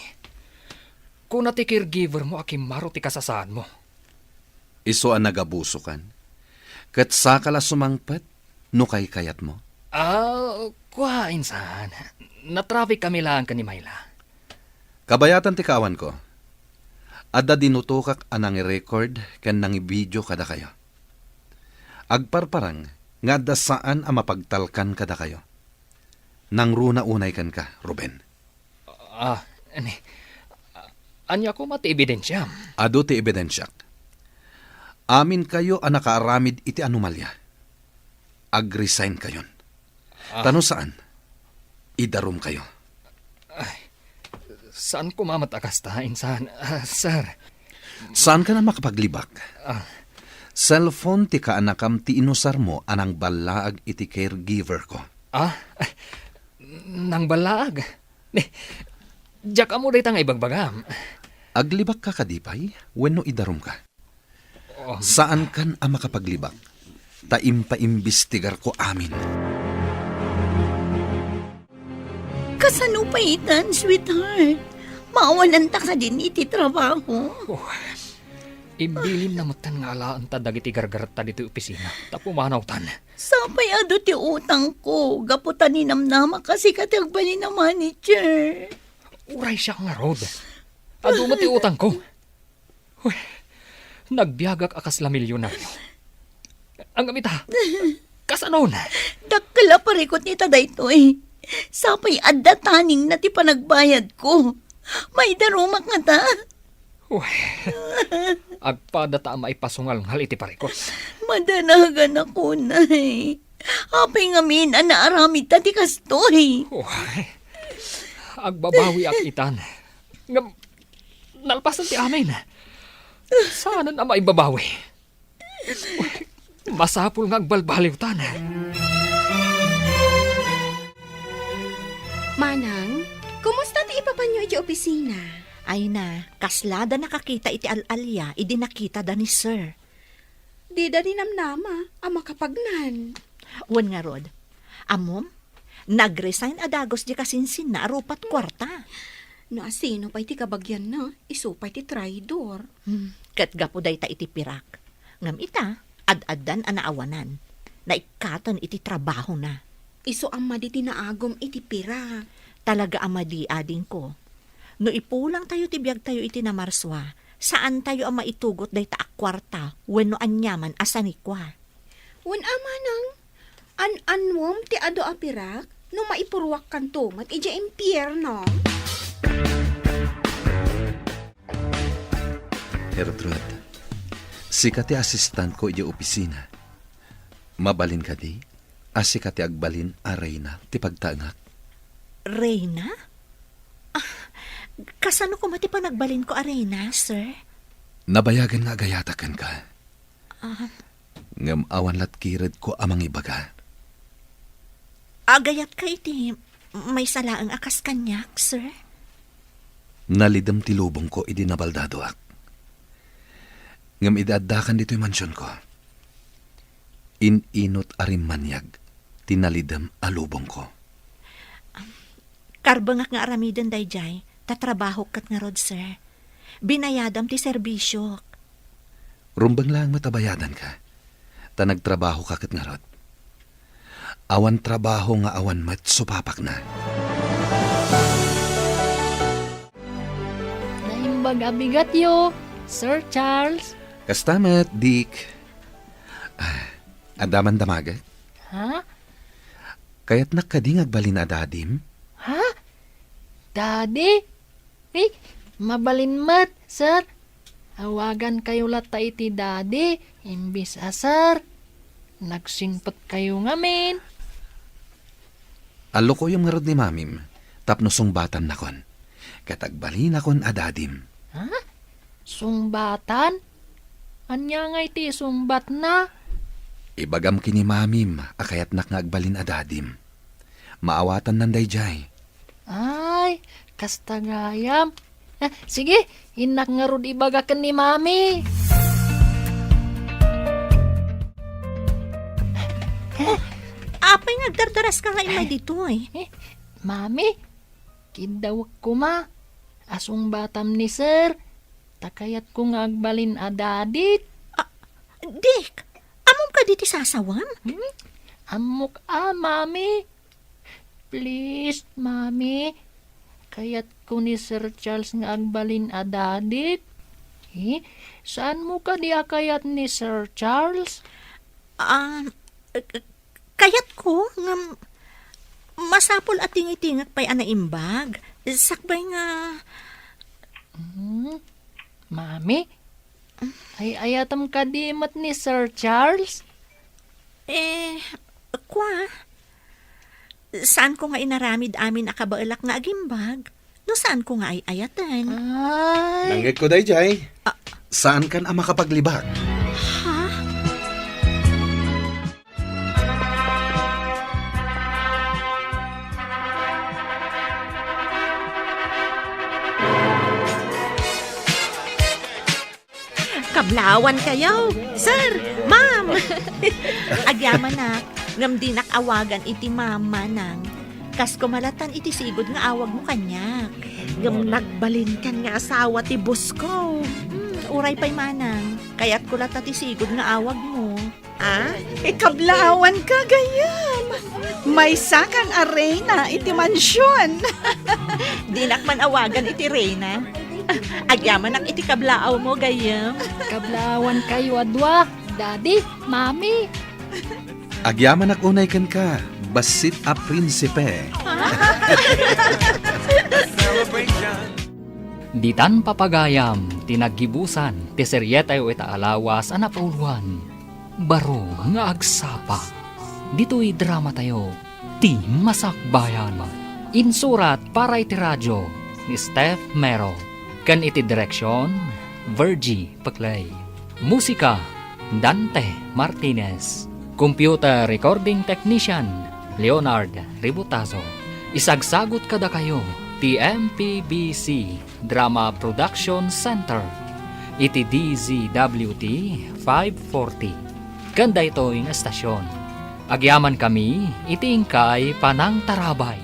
Kuna ti caregiver mo a kimmaro ti kasasaadmo. Isu a nagabusokan. Ket sakal a sumangpet no kaykayatmo. Ah, kua, insan. Natraffic kami laeng ken ni Myla. Kabayatan ti kaawanko. Adda dinutokak a nangirecord ken nangibidio kadakayo. Agparparang nga adda saan a mapagtalkan kadakayo. Nangruna unay kenka, Ruben. Ah, ni, ania koma ti ebidensiam? Adu ti ebidensiak. Aminkayo a nakaaramid iti anomalia. Ag-resign kayon. Ah. Ta no saan, idarumkayo. Ay, saan koma met a kasta, insan, ah, sir. Saankan a makapaglibak? Ah. Cellphone ti kaanakam ti inusarmo a nangballaag iti caregiver ko. Ah? Nangballaag? Ni, diak ammo dayta nga ibagbagam. Aglibakka kadi pay wenno idarumka? Oh. Saankan a makapaglibak, ta impaimbestigarko amin. Kasano pay itan, sweetheart? Maawananta kadin iti trabaho? Oh, Imbilinna metten nga alaenta dagiti gargaretta ditoy opisina ta pumanawtan. Sapay adu ti utangko, gapu ta ninamnamak a sika ti agbalin a manager. Uray siak ngarud. Adu met ti utangko. Uy, nagbiagak a kasla milyonario. Ngem ita, kasanon? Dakkel a parikut ita daytoy. Sapay adda taningna ti panagbayadko. Maidarumak ngata. Uy, agpada ta a maipasungalngal iti parikut. Madanagan ako, Nay. Apay ngamin a naaramidta ti kastoy? Uy, agbabawiak itan. Ngem, nalpasen ti amin. Saanen a maibabawi. Uy, masapul nga agbalbaliwtan. Manang, kumusta ti ipapanyo iti opisina? Ay na, kasla da nakakita iti al-alia idi nakita da ni Sir. Dida ninamnama a makapagnan. Wen ngarud, ammom, nag-resign a dagus di kasinsinna a rupat kuarta. No asino pay ti kabagianna, isu pay ti traidor. Hmm, ket gapu dayta iti pirak. Ngem ita, ad-addan a naawanan. Naikkaten iti trabahona. Isu a madi ti naagum iti pirak. Talaga a madi, adingko. No ipulangtayo ti biagtayo iti Namarsua, saantayo a maitugot dayta a kuarta wenno aniaman a sanikua. Wen a manang, an-annuem ti adu a pirak no maipuruakkanto met idiay impierno. Gertrude, sika ti asistentko idiay opisina. Mabalin kadi a sika ti agbalin a reyna ti pagtaengak? Reyna? Ah, kasano koma ti panagbalinko a reyna, sir? Nabayagen nga agayatak kenka. Ah. Ngem awan latgiredko a mangibaga. Agayatka iti maysa laeng a kas kaniak, sir? Nalidem ti lubongko idi nabaldadoak. Ngem idi addakan ditoy mansionko, in-inut a rimmaniag ti nalidem a lubongko. Karbengak nga aramiden daydiay, ta trabahok ket ngarud, sir. Binayadam ti serbisiok. Rumbeng laeng met a bayadanka, ta nagtrabahoka ket ngarud. Awan trabaho nga awan met supapakna. Naimbag a bigatyo, Sir Charles. Kasta met, Dick. Ah, adda man damagek? Ha? Kayatnak kadi nga agbalin a dadim? Ha? Daddy? Eh, mabalin met, sir. Awagankayo latta iti daddy, imbis a sir. Nagsingpetkayo ngamin. Allukoyem ngarud ni mamim, tapno sungbatannakon. Ket agbalinakon a dadim. Ha? Sungbatan? Ania ngay ti isungbatna? Ibagam ken ni mamim a kayatnak nga agbalin a dadim. Maawatannan daydiay. Ay, kasta gayam. Ah, sige, innak ngarud ibaga ken ni Mami. Oh, apay nga agdardaraska nga immay ditoy? Eh, Mami, kiddawek koma. Asungbatam ni Sir. Ta kayatko nga agbalin a dadik. Ah, Dick, ammom kadi ti sasawem? Hmm? Ammok a, Mami. Please, Mami. Kayatko ni Sir Charles nga agbalin a dadik. Eh, saanmo kadi a kayat ni Sir Charles? Ah, eh, eh, kayatko ngem masapul a tingitingek pay a naimbag. Sakbay nga Hmm? Mami, ay-ayatem kadi met ni Sir Charles? Eh, kua, saanko nga inaramid amin a kabaelak nga agimbag no saanko nga ay-ayaten. Ay. Nangngegko daydiay. Ah. Saankan a makapaglibak. Ha? Kablawan kayo, sir, ma'am. Agyamanak, ngem dinak awagan iti ma'am, manang. Kas kumalatan iti sigud nga awagmo kaniak. Ngem nagbalinkan nga asawa ti boss ko. Hmm, Uray pay manang, kayatko latta ti sigud nga awagmo. Ah? Ikablaawanka, gayyem. Maysakan a reyna iti mansion. Dinak man awagan iti reyna. Agyamanak iti kablaawmo, gayyem. Kablaawankayo a dua, Daddy, Mami. Agyamanak unay kenka, bassit a prinsipe. Ditan papagayam ti naggibusan ti serietayo ita a lawas a napauluan, Baro nga Agsapa. Ditoy dramatayo, Ti Masakbayan. Insurat para iti radio ni Steph Mero, ken iti direksion, Virgie Peclay. Musika, Dante Martinez. Computer recording technician, Leonard Ributazo. Isagsagut kadakayo ti M P B C Drama Production Center iti D Z W T five forty. Ken daytoy nga estasion, agyamankami iti inkay panangtarabay.